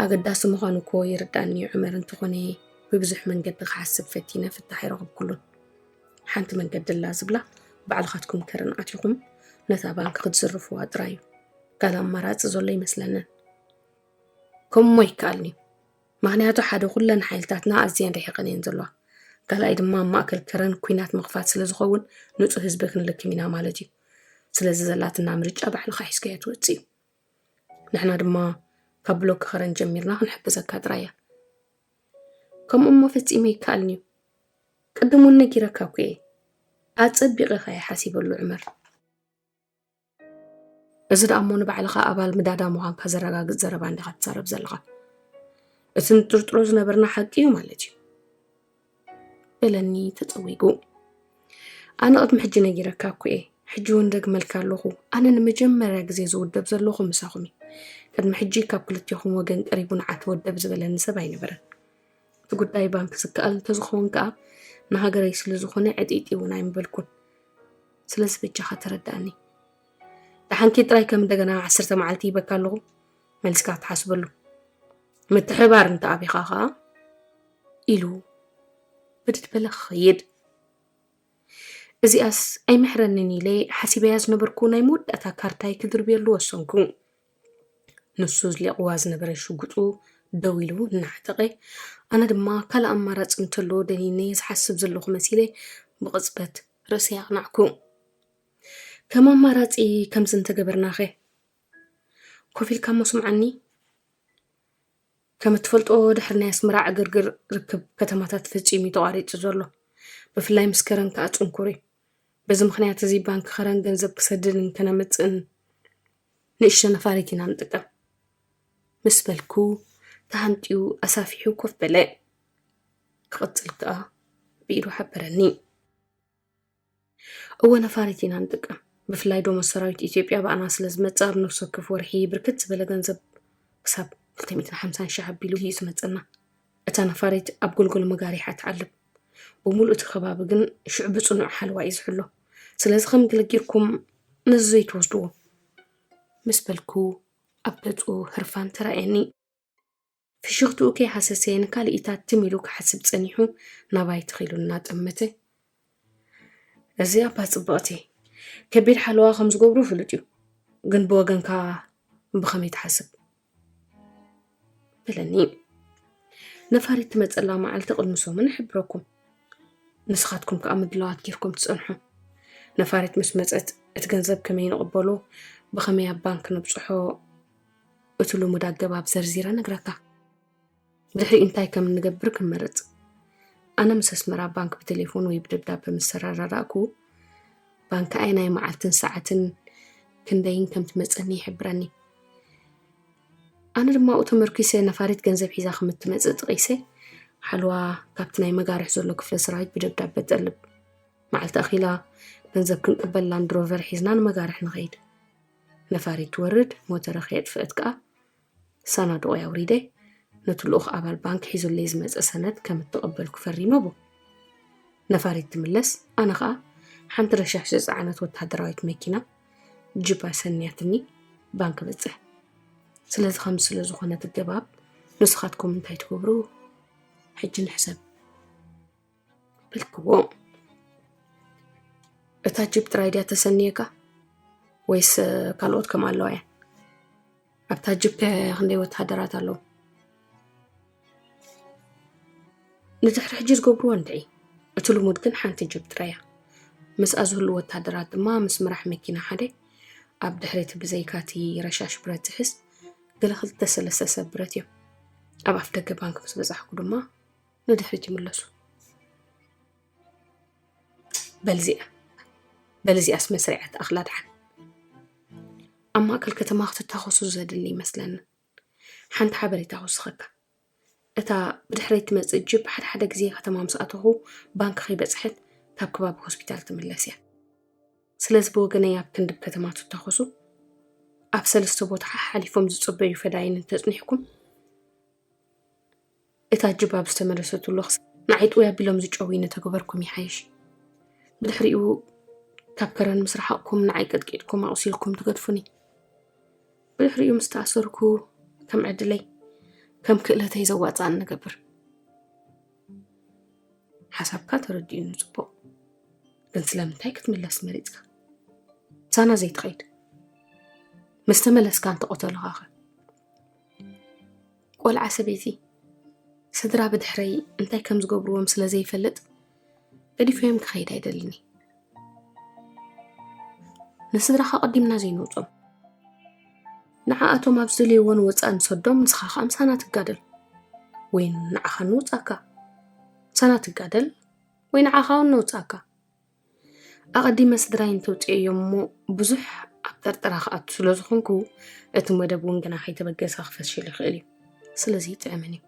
ኣገዳሲ ምዃኑ እኮ ይርዳእኒ እዩ ዑመር፣ እንተኾነ ብብዙሕ መንገዲ ክሓስብ ፈቲነ ፍታሕ ኣይረኸብኩሉን። ሓንቲ መንገዲ ኣላ ዝብላ ባዕልኻትኩም ከረን ኣቲኹም ነታ ባንክ ክትዝርፍዋ ጥራይ እዩ። ካልእ ኣማራጺ ዘሎ ኣይመስለንን። ከምኡ ኣይከኣልን እዩ። ምኽንያቱ ሓደ ኩለን ሓይልታትና ኣዝየን ርሒቐን እየን ዘለዋ። ካልኣይ ድማ ኣብ ማእከል ከረን ኲናት ምኽፋት ስለ ዝኸውን ንጹህ ህዝቢ ክንልክም ኢና ማለት እዩ። ስለዚ ዘላትና ምርጫ ባዕልኻ ሒዝካዮ ትወጽእ እዩ። ንሕና ድማ ካብ ብሎክ ከረን ጀሚርና ክንሕግዘካ ጥራይ እያ። ከምኡ እሞ ፈጺሙ ኣይከኣልን እዩ። ቅድም እውን ነጊረካ እኮ እየ። ኣጸቢቐ እየ ሓሲበሉ ዑመር። እዚ ደኣ እሞ ንባዕልኻ ኣባል ምዳዳ ምዃንካ ዘረጋግጽ ዘረባ እንዲኻ ትዛረብ ዘለኻ። እቲ ንጥርጥሮ ዝነበርና ሓቂ እዩ ማለት እዩ። በለኒ ተጸዊጉ። ኣነ ቅድሚ ሕጂ ነጊረካ እኮ እየ። ሕጂ እውን ደግመልካ ኣለኹ። ኣነ ንመጀመርያ ግዜ ዝውደብ ዘለኹ ምሳኹም እዩ። ቅድሚ ሕጂ ካብ ክልቴኹም ወገን ቀሪቡ ንዓ ተወደብ ዝበለኒ ሰብ ኣይነበረን። እቲ ጉዳይ ባንክ ዝከኣል እንተዝኸውን ከኣ ንሃገረይ ስለ ዝኾነ ዕጢጢ እውን ኣይምበልኩን። ስለዚ በጃኻ ተረዳእኒ። ደሓንኪ ጥራይ ከም እንደገና ዓሰርተ መዓልቲ ይበካ ኣለኹ። መሊስካ ክትሓስበሉ። ምትሕባር እንተ ኣቢኻ ኸኣ ኢሉ ብድድ በለ ክኸይድ። እዚኣስ ኣይምሕረንን ኢለ ሓሲበያ ዝነበርኩ ናይ መወዳእታ ካርታይ ክድርብየሉ ወሰንኩ። ንሱ ዝሊቕዋ ዝነበረ ሽጉጡ ደው ኢሉ እናዓጠቐ፣ ኣነ ድማ ካልእ ኣማራጺ እንተሎ ደኒነ ዝሓስብ ዘለኹ መሲለ ብቕጽበት ርእሰይ ኣቕናዕኩ። ከም ኣማራጺ ከምዚ እንተገበርናኸ? ኮፍ ኢልካ እሞ ስምዓኒ። ከም እትፈልጦ ድሕሪ ናይ ኣስመራ ዕግርግር ርክብ ከተማታት ፈጺሙ እዩ ተቋሪጹ ዘሎ። ብፍላይ ምስ ከረን ከኣ ጽንኩር እዩ። በዚ ምኽንያት እዚ ባንክ ከረን ገንዘብ ክሰድድን ከነምጽእን ንእሽቶ ነፋሪት ኢና ንጥቀም። ምስ በልኩ ተሃንጥዩ ኣሳፊሑ ኮፍ በለ። ክቕጽል ከኣ ብኢዱ ሓበረኒ። እወ ነፋሪት ኢና ንጥቀም። ብፍላይ ዶሞ ሰራዊት ኢትዮጵያ ብኣና ስለ ዝመጽእ ኣብ ነፍሲ ወከፍ ወርሒ ብርክት ዝበለ ገንዘብ ክሳብ ክልተ ሚእትን ሓምሳን ሺሕ ኣቢሉ እዩ ዝመጸና። እታ ነፋሪት ኣብ ጎልጎል መጋርሕ እያ ትዓልብ። ብምሉእ እቲ ከባቢ ግን ሽዑ ብጽኑዕ ሓለዋ እዩ ዝሕሎ። ስለዚ ከም ገለ ጌርኩም ነዚ ዘይትወስድዎ ምስ በልኩ ኣብ ገጹ ህርፋን ተራእየኒ። ፍሽኽትኡ ከይሃሰሰ ንካልኢታት ትም ኢሉ ክሓስብ ጸኒሑ ናባይ ትኽ ኢሉ እናጠመተ፣ እዚ ኣባ ጽብቕቲ ከቢድ ሓለዋ ከም ዝገብሩ ፍሉጥ እዩ፣ ግን ብወገንካ ብኸመይ ትሓስብ? በለኒ። ነፋሪት ትመጸላ መዓልቲ ቅድሚ ሰሙን እሕብረኩም። ንስኻትኩም ከኣ ምድላዋት ጌርኩም ትጸንሑ። ነፋሪት ምስ መጸት እቲ ገንዘብ ከመይ ንቕበሎ፣ ብኸመይ ኣብ ባንክ ነብጽሖ፣ እቲ ልሙድ ኣገባብ ዘርዚረ ነግረካ። ብድሕሪኡ እንታይ ከም እንገብር ክንመርጽ። ኣነ ምስ ኣስመራ ባንክ ብቴሌፎን ወይ ብደብዳበ ምስ ተረዳዳእኩ፣ ባንክ ኣየናይ መዓልትን ሰዓትን ክንደይን ከም ትመጸኒ ይሕብረኒ። ኣነ ድማ ኣብኡ ተመርኪሰ ነፋሪት ገንዘብ ሒዛ ከም እትመጽእ ጥቒሰ፣ ሓለዋ ካብቲ ናይ መጋርሕ ዘሎ ክፍለ ሰራዊት ብደብዳበ እጠልብ። መዓልቲ ኣኺላ ገንዘብ ክንቅበል ላንድሮቨር ሒዝና ንመጋርሕ ንኸይድ። ነፋሪት ትወርድ፣ ሞተረ ከየጥፍአት ከኣ ሳናዱቐይ ኣውሪደ፣ ነቲ ልኡኽ ኣባል ባንክ ሒዙለይ ዝመጸ ሰነድ ከም እተቐበልኩ ፈሪመ እቦ። ነፋሪት ትምለስ፣ ኣነ ኸኣ ሓንቲ ረሻሽ ዝጸዓነት ወተሃደራዊት መኪና ጅፕ ኣሰንያትኒ ባንክ እበጽሕ። ስለዚ ከምዚ ስለ ዝኾነ እቲ ኣገባብ ንስኻትኩም እንታይ ትገብሩ? ሕጂ ንሕሰብ። በልክዎ። እታ ጅፕ ጥራይ ድያ ተሰንየካ ወይስ ካልኦት ከም ኣለዋ እያ? ኣብታ ጅፕ ከ ክንደይ ወተሃደራት ኣለዉ? ንድሕሪ ሕጂ ዝገብርዎ እንድዒ። እቲ ልሙድ ግን ሓንቲ ጅፕ ጥራይ እያ። ምስኣ ዝህሉ ወተሃደራት ድማ ምስ መራሕ መኪና ሓደ ኣብ ድሕሪት ብዘይካቲ ረሻሽ ብረት ዝሕዝ ገለ ክልተ ሰለስተ ሰብ ብረት እዮም። ኣብ ኣፍ ደገ ባንክ ምስ በጻሕኩ ድማ ንድሕሪት ይምለሱ። በልዚኣ በልዚኣስ መስሪዓ ትኣኽላ ደሓን። ኣብ ማእከል ከተማ ክትታኾሱ ዘድሊ ይመስለኒ። ሓንቲ ሓበሬታ ክውስኸካ። እታ ብድሕረይ ትመጽእ ጅፕ ሓደ ሓደ ግዜ ከተማ ምስ ኣተኹ ባንክ ከይበጽሐት ካብ ከባቢ ሆስፒታል ትምለስ እያ። ስለዚ ብወገነይ ኣብ ክንዲ ከተማ ትታኾሱ ኣብ ሰለስተ ቦታ ሓሓሊፎም ዝጽበዩ ፈዳይን እንተጽኒሕኩም እታ ጅብ ኣብ ዝተመለሰትሉ ንዓይ ጥውይ ኣቢሎም ዝጨውዩ ንተገበርኩም ይሓይሽ። ብድሕሪኡ ካብ ከረን ምስ ረሓቕኩም ንዓይ ቀጥቂጥኩም ኣቑሲልኩም ትገድፉኒ። ብድሕሪኡ ምስ ተኣሰርኩ ከም ዕድለይ ከም ክእለተይ ዘዋጽኣኒ ንገብር። ሓሳብካ ተረዲኡኒ ጽቡቕ፣ ግን ስለምንታይ ክትምለስ መሪጽካ? ምሳና ዘይትኸይድ? ምስ ተመለስካ እንተቐተሉኻኸ? ቆልዓ ሰበይቲ ስድራ ብድሕረይ እንታይ ከም ዝገብርዎም ስለ ዘይፈልጥ ገዲፈዮም ክኸይድ ኣይደልኒ። ንስድራኻ ቀዲምና ዘይንውጾም። ንዓኣቶም ኣብ ዝደልይዎ ንወጻእ ንሰዶም፣ ንስኻ ኸኣ ምሳና ትጋደል። ወይ ንዓኻ ንውጻካ። ምሳና ትጋደል ወይ ንዓኻ እውን ነውጻካ። ኣቐዲመ ስድራይ እንተውጽኤዮም እሞ ብዙሕ ኣብ ጠርጠራ ክኣቱ ስለ ዝኾንኩ እቲ መደብ እውን ገና ከይተበገሰ ክፈሽል ይኽእል እዩ። ስለዚ ይጥዕምን እዩ።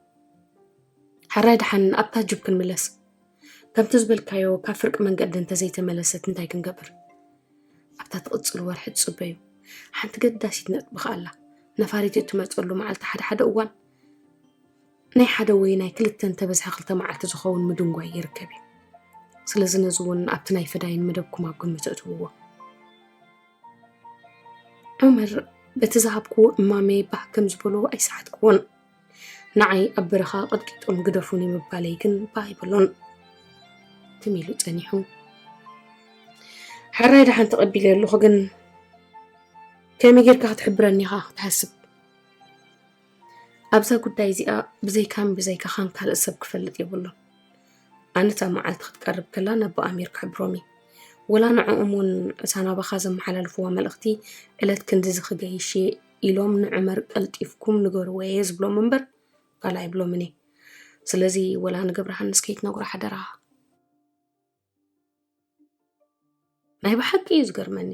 ሕራይ ደሓን ኣብታ ጅብ ክንምለስ። ከምቲ ዝበልካዮ ካብ ፍርቂ መንገዲ እንተዘይተመለሰት እንታይ ክንገብር? ኣብታ ትቕጽል ወርሒ ትጽበዩ። ሓንቲ ገዳሲት ነጥቢ ከኣ ኣላ። ነፋሪት እትመጸሉ መዓልቲ ሓደ ሓደ እዋን ናይ ሓደ ወይ ናይ ክልተ እንተበዝሐ ክልተ መዓልቲ ዝኸውን ምድንጓይ ይርከብ እዩ። ስለዚ ነዚ እውን ኣብቲ ናይ ፈዳይን መደብኩም ኣብ ግምት እትውዎ። ዑመር በቲ ዝሃብክዎ እማመ ባህ ከም ዝበሎ ኣይሰሓትክዎን። ንዓይ ኣብ በረኻ ቀጥቂጦም ግደፉኒ ምባለይ ግን ባህ ኣይበሎን። ትም ኢሉ ጸኒሑ። ሕራይ ደሓን ተቐቢለ ኣለኹ፣ ግን ከመይ ጌርካ ክትሕብረኒ ኢኻ ክትሓስብ? ኣብዛ ጉዳይ እዚኣ ብዘይካን ብዘይካኻን ካልእ ሰብ ክፈልጥ የብሉን። ኣነ እታ መዓልቲ ክትቀርብ ከላ ነቦ ኣሚር ክሕብሮም እየ። ወላ ንዕኦም እውን እታ ናባኻ ዘመሓላልፍዋ መልእኽቲ ዕለት ክንድዚ ክገይሽ እየ ኢሎም ንዑመር ቀልጢፍኩም ንገርዎ እየ ዝብሎም እምበር ካልእ ኣይብሎምን እየ። ስለዚ ወላ ንገብረሃንስ ከይትነግሮ ሓደራ። ናይ ብሓቂ እዩ ዝገርመኒ።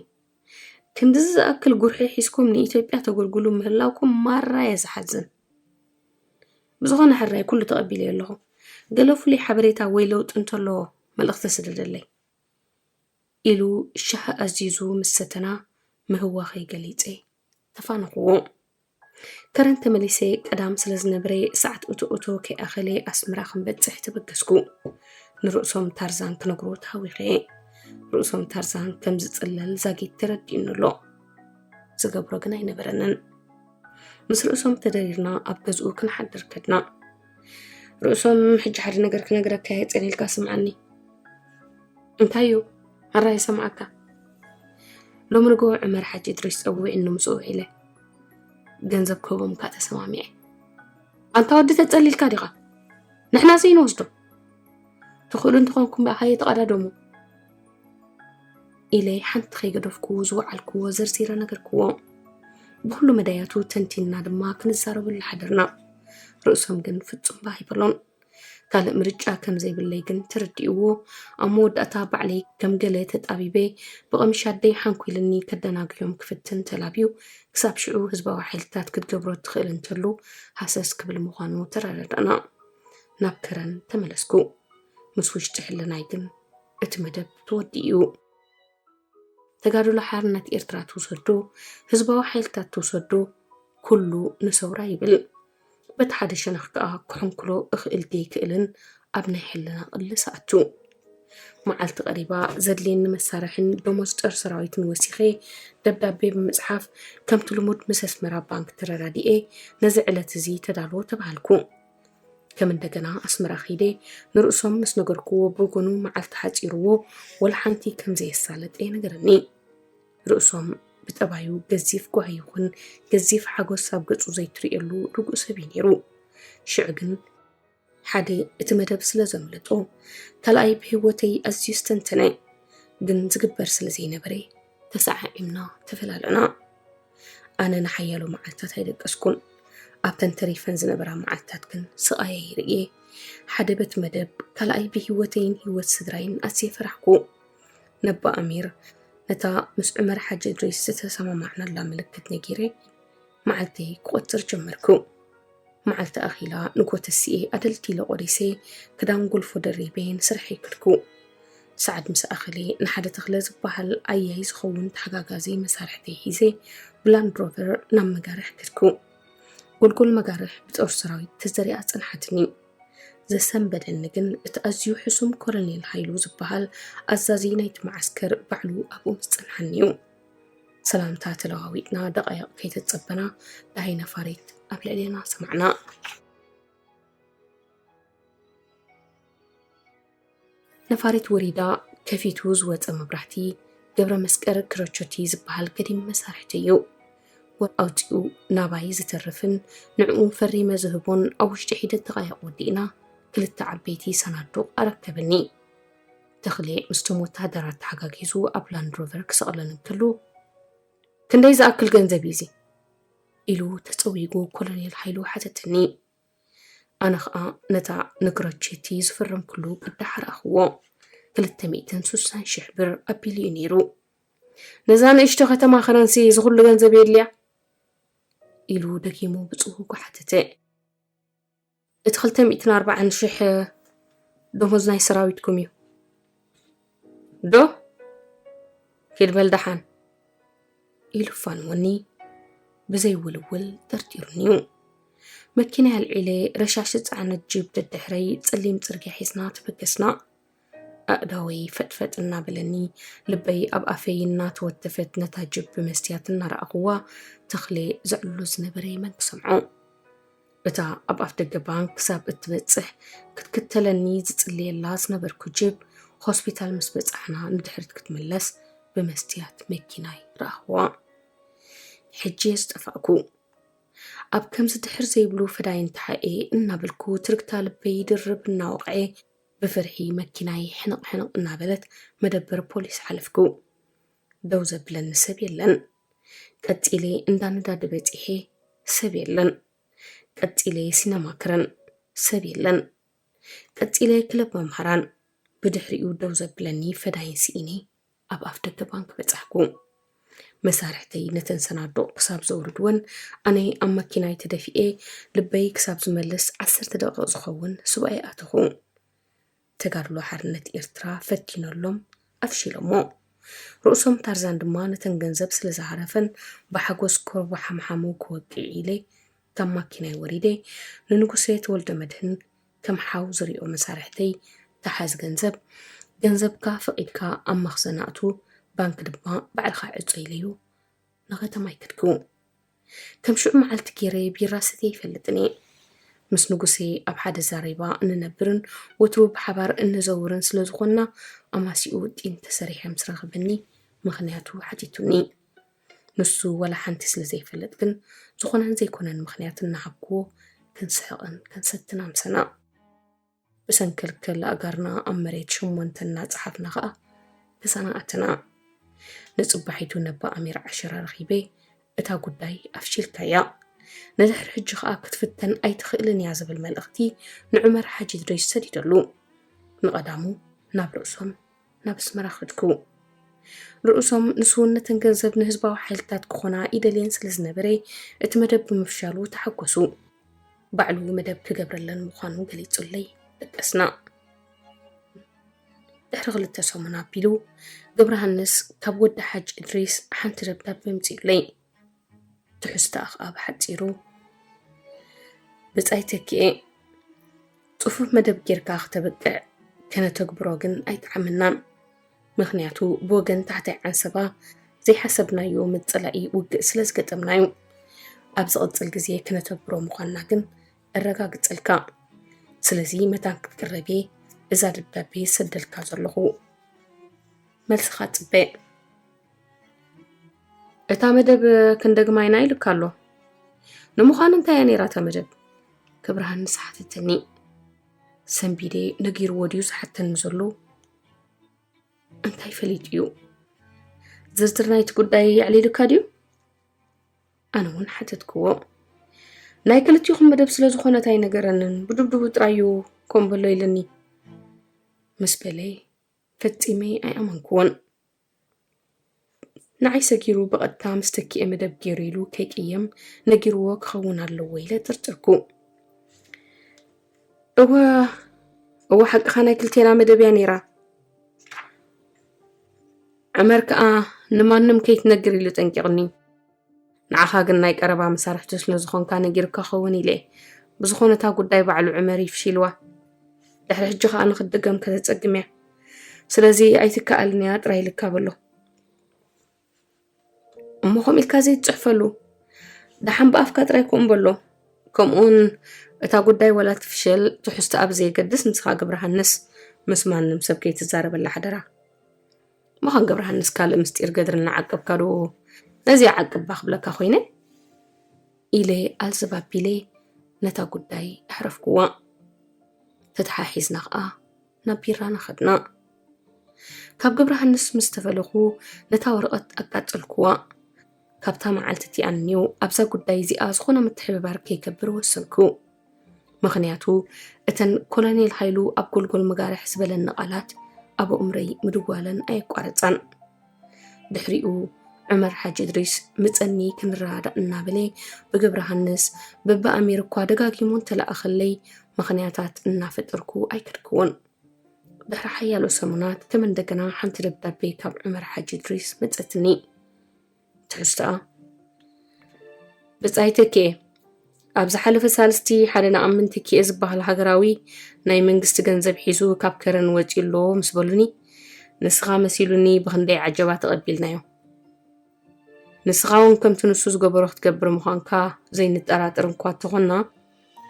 ክንድዚ ዝኣክል ጉርሒ ሒዝኩም ንኢትዮጵያ ተገልግሉ ምህላውኩም ማራ እየ ዝሓዝን። ብዝኾነ ሕራይ ኩሉ ተቐቢለ ኣለኹ። ገለ ፍሉይ ሓበሬታ ወይ ለውጢ እንተሎ መልእኽቲ ስደደለይ። ኢሉ ሻሂ ኣዚዙ ምስ ሰተና ምህዋኸይ ገሊጸ ተፋነኽዎ። ከረን ተመሊሰ ቀዳም ስለ ዝነበረ ሰዓት እቶ እቶ ከይኣኸለ ኣስመራ ክንበጽሕ ተበገስኩ። ንርእሶም ታርዛን ክነግሮ ተሃዊኸ። ርእሶም ታርዛን ከም ዝጽለል ዛጊት ተረዲኡኒ ኣሎ። ዝገብሮ ግን ኣይነበረንን። ምስ ርእሶም ተደሪርና ኣብ ገዝኡ ክንሓድር ከድና። ርእሶም ሕጂ ሓደ ነገር ክነግረካ እየ፣ ጸኒልካ ስምዓኒ። እንታይ እዩ? ሕራይ ይሰምዓካ። ሎሚ ንግሆ ዑመር ሓጂ እድሪስ ጸዊዕኒ ምስኡ ውዒለ። ገንዘብ ክህቦም ከኣ ተሰማሚዐ። ኣንታ ወዲ ተጸሊልካ ዲኻ? ንሕና ዘይንወስዶ። ትኽእሉ እንተኾንኩም ብኣኻ የተቐዳደሙ። ኢለ ሓንቲ ከይገደፍኩ ዝወዓልክዎ ዘርዚረ ነገርክዎ። ብኹሉ መዳያቱ ተንቲንና ድማ ክንዛረበሉ ሓደርና። ርእሶም ግን ፍጹም ባህ ኣይበሎን። ካልእ ምርጫ ከም ዘይብለይ ግን ተረዲእዎ። ኣብ መወዳእታ ባዕለይ ከም ገለ ተጣቢበ ብቐምሻደይ ሓንኩልኒ ከደናግዮም ክፍትን ተላብዩ። ክሳብ ሽዑ ህዝባዊ ሓይልታት ክትገብሮ ትኽእል እንተሉ ሃሰስ ክብል ምዃኑ ተረዳዳእና። ናብ ከረን ተመለስኩ። ምስ ውሽጢ ሕልናይ ግን እቲ መደብ ተወዲኡ እዩ። ተጋድሎ ሓርነት ኤርትራ ትውሰዶ፣ ህዝባዊ ሓይልታት ትውሰዶ፣ ኩሉ ንሰውራ ይብል። በቲ ሓደ ሸነኽ ከኣ ክሕንኩሎ እኽእል ደይክእልን ኣብ ናይ ሕልና ቅልስ ኣቱ። መዓልቲ ቀሪባ ዘድልየኒ መሳርሕን ደሞዝ ጦር ሰራዊትን ወሲኸ ደብዳቤ ብምጽሓፍ ከምቲ ልሙድ ምስ ኣስመራ ባንክ ተረዳዲኤ ነዚ ዕለት እዚ ተዳልዎ ተባሃልኩ። ከም እንደገና ኣስመራ ከይደ ንርእሶም ምስ ነገርክዎ ብወገኑ መዓልቲ ሓጺርዎ ወላ ሓንቲ ከም ዘየሳለጠ ነገረኒ። ርእሶም ብጠባዩ ገዚፍ ጓሂ ይኹን ገዚፍ ሓጎስ ኣብ ገጹ ዘይትርእየሉ ርጉእ ሰብ እዩ ነይሩ። ሽዑ ግን ሓደ እቲ መደብ ስለ ዘምለጦ ካልኣይ ብህይወተይ ኣዝዩ ዝተንተነ። ግን ዝግበር ስለ ዘይነበረ ተሰዓዒምና ተፈላለና። ኣነ ንሓያሎ መዓልታት ኣይደቀስኩን። ኣብተን ተሪፈን ዝነበራ መዓልታት ግን ስቓየይ ርእየ። ሓደ በቲ መደብ ካልኣይ ብህይወተይን ህይወት ስድራይን ኣዝየ ፈራሕኩ። ነባ ኣሚር ነታ ምስ ዑመር ሓጂ እድሪስ ዝተሰማማዕናላ ምልክት ነጊረ መዓልተይ ክቆጽር ጀመርኩ። መዓልቲ ኣኺላ ንጎተሲኤ ኣደልዲለ ቆሪሰ ክዳን ጎልፎ ደሪበ ንስርሐይ ከድኩ። ሰዓት ምስ ኣኸለ ንሓደ ተኽለ ዝበሃል ኣያይ ዝኸውን ተሓጋጋዚ መሳርሕተይ ሒዘ ብላንድሮቨር ናብ መጋርሕ ከድኩ። ጎልጎል መጋርሕ ብጦር ሰራዊት ተዘሪኣ ጸንሓትኒ። ዘሰንበደኒ ግን እቲ ኣዝዩ ሕሱም ኮሎኔል ሃይሉ ዝበሃል ኣዛዚ ናይቲ መዓስከር ባዕሉ ኣብኡ ምስ ጸንሓኒ እዩ። ሰላምታ ተለዋዊጥና ደቓይቕ ከይተጸበና ደሃይ ነፋሪት ኣብ ልዕሌና ሰማዕና። ነፋሪት ወሪዳ ከፊቱ ዝወጸ መብራህቲ ገብረ መስቀል ክረቾቲ ዝበሃል ገዲም መሳርሕቲ እዩ። ወርቂ ኣውጺኡ ናባይ ዝተርፍን ንዕኡ ፈሪመ ዝህቦን ኣብ ውሽጢ ሒደት ደቓይቕ ወዲእና ክልተ ዓበይቲ ሰናዱቕ ኣረከበኒ። ተኽሌ ምስቶም ወተሃደራት ተሓጋጊዙ ኣብ ላንድሮቨር ክሰቕለን እንከሎ፣ "ክንደይ ዝኣክል ገንዘብ እዩ እዚ?" ኢሉ ተጸዊጉ ኮሎኔል ሃይሉ ሓተተኒ። ኣነ ኸኣ ነታ ንክረቼቲ ዝፈረምኩሉ ቅዳሕ ረኣኽዎ። ክልተ ሚእትን ስሳን ሽሕ ብር ኣቢሉ እዩ ነይሩ። "ነዛ ንእሽቶ ከተማ ከረንሲ እዚ ኹሉ ገንዘብ የድልያ?" ኢሉ ደጊሙ ብጽውጉ ሓተተ። "እቲ ክልተ ሚእትን ኣርባዓን ሽሕ ደሞዝ ናይ ሰራዊትኩም እዩ። ዶ? ኪድ በል ደሓን ኢሉ ፋንወኒ። ብዘይውልውል ጠርጢሩኒ እዩ። መኪና ኣልዒለ ረሻሽ ዝጸዓነት ጂፕ ደድሕረይ ጸሊም ጽርግያ ሒዝና ተበገስና። ኣእዳወይ ፈጥፈጥ እናበለኒ፣ ልበይ ኣብ ኣፈይ እናተወተፈት ነታ ጅብ ብመስትያት እናረኣኹዋ ተኽሌ ዘዕልሎ ዝነበረ መን ክሰምዖ። እታ ኣብ ኣፍ ደገ ባንክ ክሳብ እትበጽሕ ክትክተለኒ ዝጽልየላ ዝነበርኩ ጅብ ሆስፒታል ምስ በጻሕና ንድሕሪት ክትምለስ ብመስትያት መኪናይ ረኣኽዋ። ሕጂ እየ ዝጠፋእኩ። ኣብ ከምዚ ድሕር ዘይብሉ ፈዳይን ተሓኤ እናበልኩ ትርግታ ልበይ ድርብ እናወቕዐ ብፍርሒ መኪናይ ሕንቕ ሕንቕ እናበለት መደበር ፖሊስ ሓለፍኩ። ደው ዘብለኒ ሰብ የለን። ቀጺለ እንዳ ነዳዲ በጺሐ ሰብ የለን። ቀጺለ ሲነማ ክረን ሰብ የለን። ቀጺለ ክለብ መምሃራን ብድሕሪኡ ደው ዘብለኒ ፈዳይን ስኢነ ኣብ ኣፍ ደገ ባንክ በጻሕኩ። መሳርሕተይ ነተን ሰናዱቕ ክሳብ ዘውርድወን ኣነ ኣብ መኪናይ ተደፊኤ ልበይ ክሳብ ዝመልስ ዓሰርተ ደቂቕ ዝኸውን ሱባኤ ኣተኹ። ተጋድሎ ሓርነት ኤርትራ ፈቲነሎም ኣፍሺሎሞ። ርእሶም ታርዛን ድማ ነተን ገንዘብ ስለ ዝሃረፈን ብሓጎስ ኮርቦ ሓምሓሙ ክወቅዕ ኢለ ካብ ማኪናይ ወሪደ ንንጉሰ ተወልደ መድህን ከም ሓው ዝሪኦ መሳርሕተይ ተሓዝ ገንዘብ፣ ገንዘብካ ፈቒድካ ኣብ መኽዘን ኣእቱ፣ ባንክ ድማ ባዕልኻ ዕጾ ኢለዮ ንኸተማይ ከድኩ። ከም ሽዑ መዓልቲ ገይረ ቢራ ሰትየ ኣይፈልጥን እየ። ምስ ንጉሴ ኣብ ሓደ ዛሬባ እንነብርን ወትሩ ብሓባር እንዘውርን ስለ ዝኾንና ኣማሲኡ ጢን ተሰሪሐ ምስ ረኸበኒ ምኽንያቱ ሓቲቱኒ። ንሱ ዋላ ሓንቲ ስለ ዘይፈልጥ ግን ዝኾነን ዘይኮነን ምኽንያት እናሃብክዎ ክንስሕቕን ክንሰትን ኣምሰና። ብሰንከልከል ኣእጋርና ኣብ መሬት ሸሞንተ እናጸሓፍና ኸኣ ገዛና ኣተና። ንጽባሒቱ ነባ ኣሚር ዓሸራ ረኺበ እታ ጉዳይ ኣፍሺልካያ። ንድሕሪ ሕጂ ኸኣ ክትፍተን ኣይትኽእልን እያ ዝብል መልእኽቲ ንዑመር ሓጂ ድሪስ ሰዲደሉ። ንቐዳሙ ናብ ርእሶም ናብ ኣስመራ ኸድኩ። ርእሶም ንስውነተን ገንዘብ ንህዝባዊ ሓይልታት ክኾና ይደልየን ስለ ዝነበረ እቲ መደብ ብምፍሻሉ ተሓጎሱ። ባዕሉ መደብ ክገብረለን ምዃኑ ገሊጹለይ ደቀስና። ድሕሪ ክልተ ሰሙን ኣቢሉ ገብረሃንስ ካብ ወዲ ሓጅ እድሪስ ሓንቲ ደብዳቤ ኣምጺኡለይ። ትሕዝቶኣ ኸኣ ብሓጺሩ፣ ብጻይ ተኪኤ፣ ጽፉፍ መደብ ጌርካ ክተብቅዕ ከነተግብሮ ግን ኣይጠዓመናን። ምኽንያቱ ብወገን ታሕታይ ዓንሰባ ዘይሓሰብናዮ መጸላኢ ውግእ ስለ ዝገጠምናዩ። ኣብ ዝቕጽል ግዜ ክነተግብሮ ምዃንና ግን እረጋግጸልካ። ስለዚ መታን ክትቅረብ እየ እዛ ደብዳቤ ሰደልካ ዘለኹ። መልስኻ ጽበ። እታ መደብ ክንደግማ ኢና ኢሉካ ኣሎ። ንምዃኑ እንታይ እያ ነይራ እታ መደብ? ክብርሃን ሓተተኒ። ሰንቢደ ነጊርዎ ድዩ ዝሓተኒ ዘሎ? እንታይ ፈሊጡ እዩ? ዝርዝር ናይቲ ጉዳይ የዕሊሉካ ድዩ? ኣነ እውን ሓተትክዎ። ናይ ክልቲኹም መደብ ስለ ዝኾነት ኣይነገረንን፣ ብድብድቡ ጥራይ እዩ ኮም በሎ ኢለኒ ምስ በለ ፈጺመ ኣይኣመንክዎን። ንዓይ ሰጊሩ ብቐጥታ ምስ ተኪኤ መደብ ገይሩ ኢሉ ከይቅየም ነጊርዎ ክኸውን ኣለዎ ኢለ ጠርጠርኩ። እወ፣ እወ ሓቅኻ ናይ ክልቴና መደብ እያ ነይራ። ዕመር ከኣ ንማንም ከይትነግር ኢሉ ጠንቂቕኒ። ንዓኻ ግን ናይ ቀረባ መሳርሕቱ ስለ ዝኾንካ ነጊሩካ ክኸውን ኢለ እየ። ብዝኾነ እታ ጉዳይ ባዕሉ ዕመር ይፍሺልዋ። ድሕሪ ሕጂ ከኣ ንኽትድገም ከተጸግም እያ። ስለዚ ኣይትከኣልን እያ ጥራይ ኢልካ በሎ። እሞ ከምኡ ኢልካ ዘይትጽሕፈሉ። ደሓን ብኣፍካ ጥራይ ከምኡ በሎ። ከምኡውን እታ ጉዳይ ዋላ ትፍሸል ትሕዝቶኣ ብዘየገድስ ንስኻ ገብረሃንስ ምስ ማንም ሰብ ከይትዛረበላ ሓደራ። ምዃን ገብረሃንስ ካልእ ምስጢር ገድሪ እናዓቀብካ ዶ ነዚ ዓቅባ ክብለካ ኮይነ? ኢለ ኣልዝብ ኣቢለ ነታ ጉዳይ ኣሕረፍክዋ። ተተሓሒዝና ኸኣ ናብ ቢራና ኸድና። ካብ ገብረሃንስ ምስ ተፈለኹ ነታ ወረቐት ኣቃጸልክዋ። ካብታ መዓልቲ እቲኣ ንኔው ኣብዛ ጉዳይ እዚኣ ዝኾነ ምትሕብባር ከይገብር ወሰንኩ። ምኽንያቱ እተን ኮሎኔል ሃይሉ ኣብ ጎልጎል መጋርሕ ዝበለኒ ቃላት ኣብ ኣእምሮይ ምድዋለን ኣየቋረጻን። ድሕሪኡ ዑመር ሓጅ እድሪስ ምጸኒ ክንረዳዳእ እናበለ ብገብረሃንስ በብኣሚር እኳ ደጋጊሙ እንተለኣኸለይ ምኽንያታት እናፈጠርኩ ኣይከድክዎን። ድሕሪ ሓያሎ ሰሙናት ከም እንደገና ሓንቲ ደብዳቤ ካብ ዑመር ሓጂ እድሪስ መጸትኒ። ትሕዝቶኣ። ብጻይ ተኪኤ፣ ኣብ ዝሓለፈ ሳልስቲ ሓደ ንኣምን ተኪኤ ዝበሃል ሃገራዊ ናይ መንግስቲ ገንዘብ ሒዙ ካብ ከረን ወጺኡ ኣሎ ምስ በሉኒ፣ ንስኻ መሲሉኒ ብኽንደይ ዓጀባ ተቐቢልናዮ። ንስኻ እውን ከምቲ ንሱ ዝገበሮ ክትገብር ምዃንካ ዘይንጠራጠር እንኳ እንተኾንና፣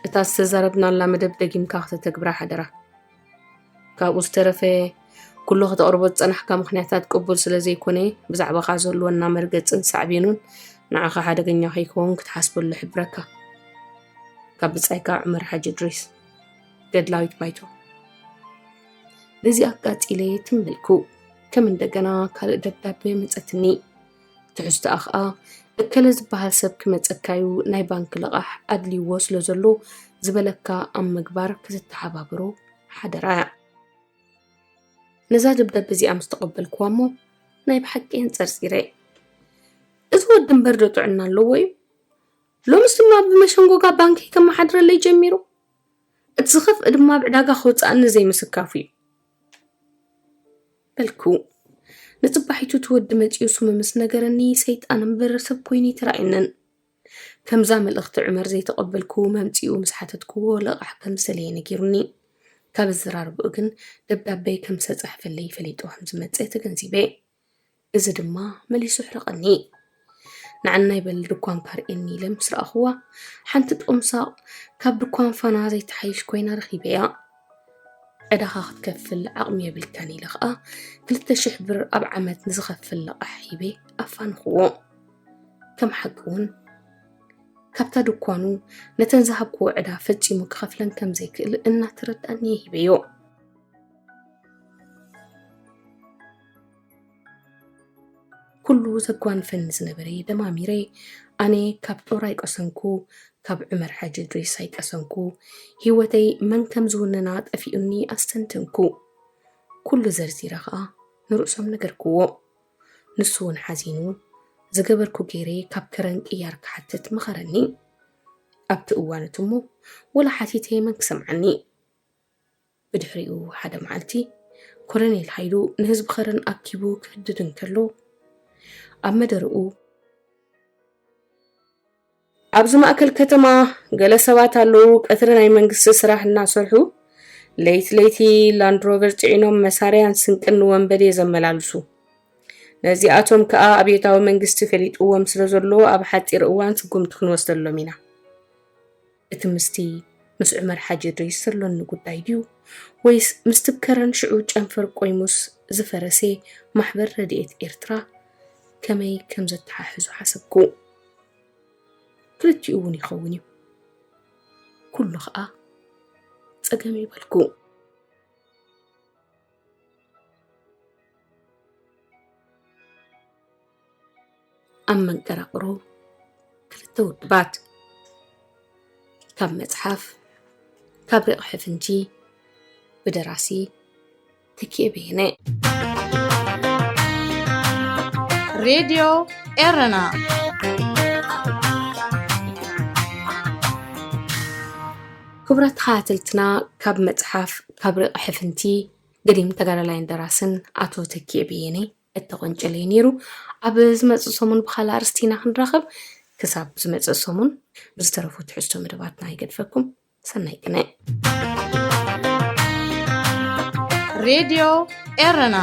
እታ ዝተዛረብናላ መደብ ደጊምካ ከተተግብራ ሓደራ። ካብኡ ዝተረፈ፣ ኩሉ ከተቕርቦ ዝጸናሕካ ምኽንያታት ቅቡል ስለ ዘይኮነ፣ ብዛዕባኻ ዝህልወና መርገጽን ሳዕቤኑን ንዓኻ ሓደገኛ ከይከውን ክትሓስበሉ እሕብረካ። ካብ ብጻይካ ዑመር ሓጂ እድሪስ። ገድላዊት ባይቶ። ነዚ ኣቃጺለ ትም በልኩ። ከም እንደገና ካልእ ደብዳቤ መጸትኒ። ትሕዝቶኣ ኸኣ፣ እከለ ዝበሃል ሰብ ክመጸካዩ ናይ ባንክ ልቓሕ ኣድልይዎ ስለ ዘሎ ዝበለካ ኣብ ምግባር ክትተሓባበሮ ሓደራ። ነዛ ደብዳቤ እዚኣ ምስ ተቐበልኩዋ እሞ ናይ ብሓቂ ኣንጸርጺረ። እዚ ወዲ እምበር ዶ ጥዕና ኣለዎ እዩ? ሎምስ ድማ ብመሸንጎጋ ባንከይ ከመሓድረለይ ጀሚሩ። እቲ ዝኸፍእ ድማ ኣብ ዕዳጋ ከውጽኣኒ ዘይምስካፉ እዩ። በልኩ። ንጽባሒቱ እቲ ወዲ መጺኡ ስሙ ምስ ነገረኒ ሰይጣን እምበር ሰብ ኮይኑ ኣይተራእየንን። ከምዛ መልእኽቲ ዑመር ዘይተቐበልኩ መምጺኡ ምስ ሓተትክዎ ልቓሕ ከም ዝደለየ ነጊሩኒ። ካብ ኣዘራርብኡ ግን ደብዳቤ ከም ዝተጻሕፈለይ ፈሊጡ ከም ዝመጸ ተገንዚበ። እዚ ድማ መሊሱ ኣሕረቐኒ። ንዓናይ በል ድኳንካ ርእየኒ ኢለ ምስ ረኣኽዋ፣ ሓንቲ ጦምሳቕ ካብ ድኳን ፋና ዘይትሓይሽ ኮይና ረኺበያ። ዕዳኻ ክትከፍል ዓቕሚ የብልካን ኢለ ኸኣ ክልተ ሽሕ ብር ኣብ ዓመት ንዝኸፍል ልቓሕ ሂበ ኣፋንኽዎ። ከም ሓቂ እውን ካብታ ድኳኑ ነተን ዝሃብክዎ ዕዳ ፈጺሙ ክኸፍለን ከም ዘይክእል እናተረድኣኒ ሂበዮ። ኩሉ ዘጓንፈኒ ዝነበረ ደማሚረ፣ ኣነ ካብ ጦር ኣይቀሰንኩ፣ ካብ ዑመር ሓጂ እድሪስ ኣይቀሰንኩ፣ ህይወተይ መን ከም ዝውንና ጠፊኡኒ ኣስተንተንኩ። ኩሉ ዘርዚረ ኸኣ ንርእሶም ነገርክዎ። ንሱ እውን ሓዚኑ፣ ዝገበርኩ ገይረ ካብ ከረን ቅያር ክሓትት መኸረኒ። ኣብቲ እዋን እቲ እሞ ወላ ሓቲተ መን ክሰምዓኒ? ብድሕሪኡ ሓደ መዓልቲ ኮሎኔል ሃይሉ ንህዝቢ ከረን ኣኪቡ ክህድድ እንከሎ፣ ኣብ መደርኡ፣ ኣብዚ ማእከል ከተማ ገለ ሰባት ኣለዉ፣ ቀትሪ ናይ መንግስቲ ስራሕ እናሰርሑ፣ ለይቲ ለይቲ ላንድሮቨር ጽዒኖም መሳርያን ስንቅን ንወንበዴ ዘመላልሱ። ነዚኣቶም ከኣ ኣብዮታዊ መንግስቲ ፈሊጥዎም ስለ ዘሎ፣ ኣብ ሓጺር እዋን ስጉምቲ ክንወስደሎም ኢና። እቲ ምስቲ ምስ ዑመር ሓጂ እድሪስ ዘሎኒ ጉዳይ ድዩ? ወይስ ምስቲ ብከረን ሽዑ ጨንፈር ቆይሙስ ዝፈረሰ ማሕበር ረድኤት ኤርትራ ከመይ ከም ዘተሓሕዞ ሓሰብኩ። ክልቲኡ እውን ይኸውን እዩ። ኩሉ ኸኣ ጸገም እዩ በልኩ። ኣብ መንቀራቕሮ ክልተ ውድባት። ካብ መጽሓፍ ካብ ሪቕ ሕፍንጂ፣ ብደራሲ ተኪኤ በየነ። ሬድዮ ኤረና። ክቡራት ተኸታተልትና፣ ካብ መጽሓፍ ካብ ሪቕ ሕፍንጂ፣ ገዲም ተጋዳላይን ደራስን ኣቶ ተኪኤ በየነ እተቖንጨለ እዩ ነይሩ። ኣብ ዝመጽእ ሰሙን ብኻልእ ኣርእስቲ ኢና ክንራኸብ። ክሳብ ዝመጽእ ሰሙን ብዝተረፉ ትሕዝቶ መደባትና ይገድፈኩም። ሰናይ ቅነ። ሬድዮ ኤረና።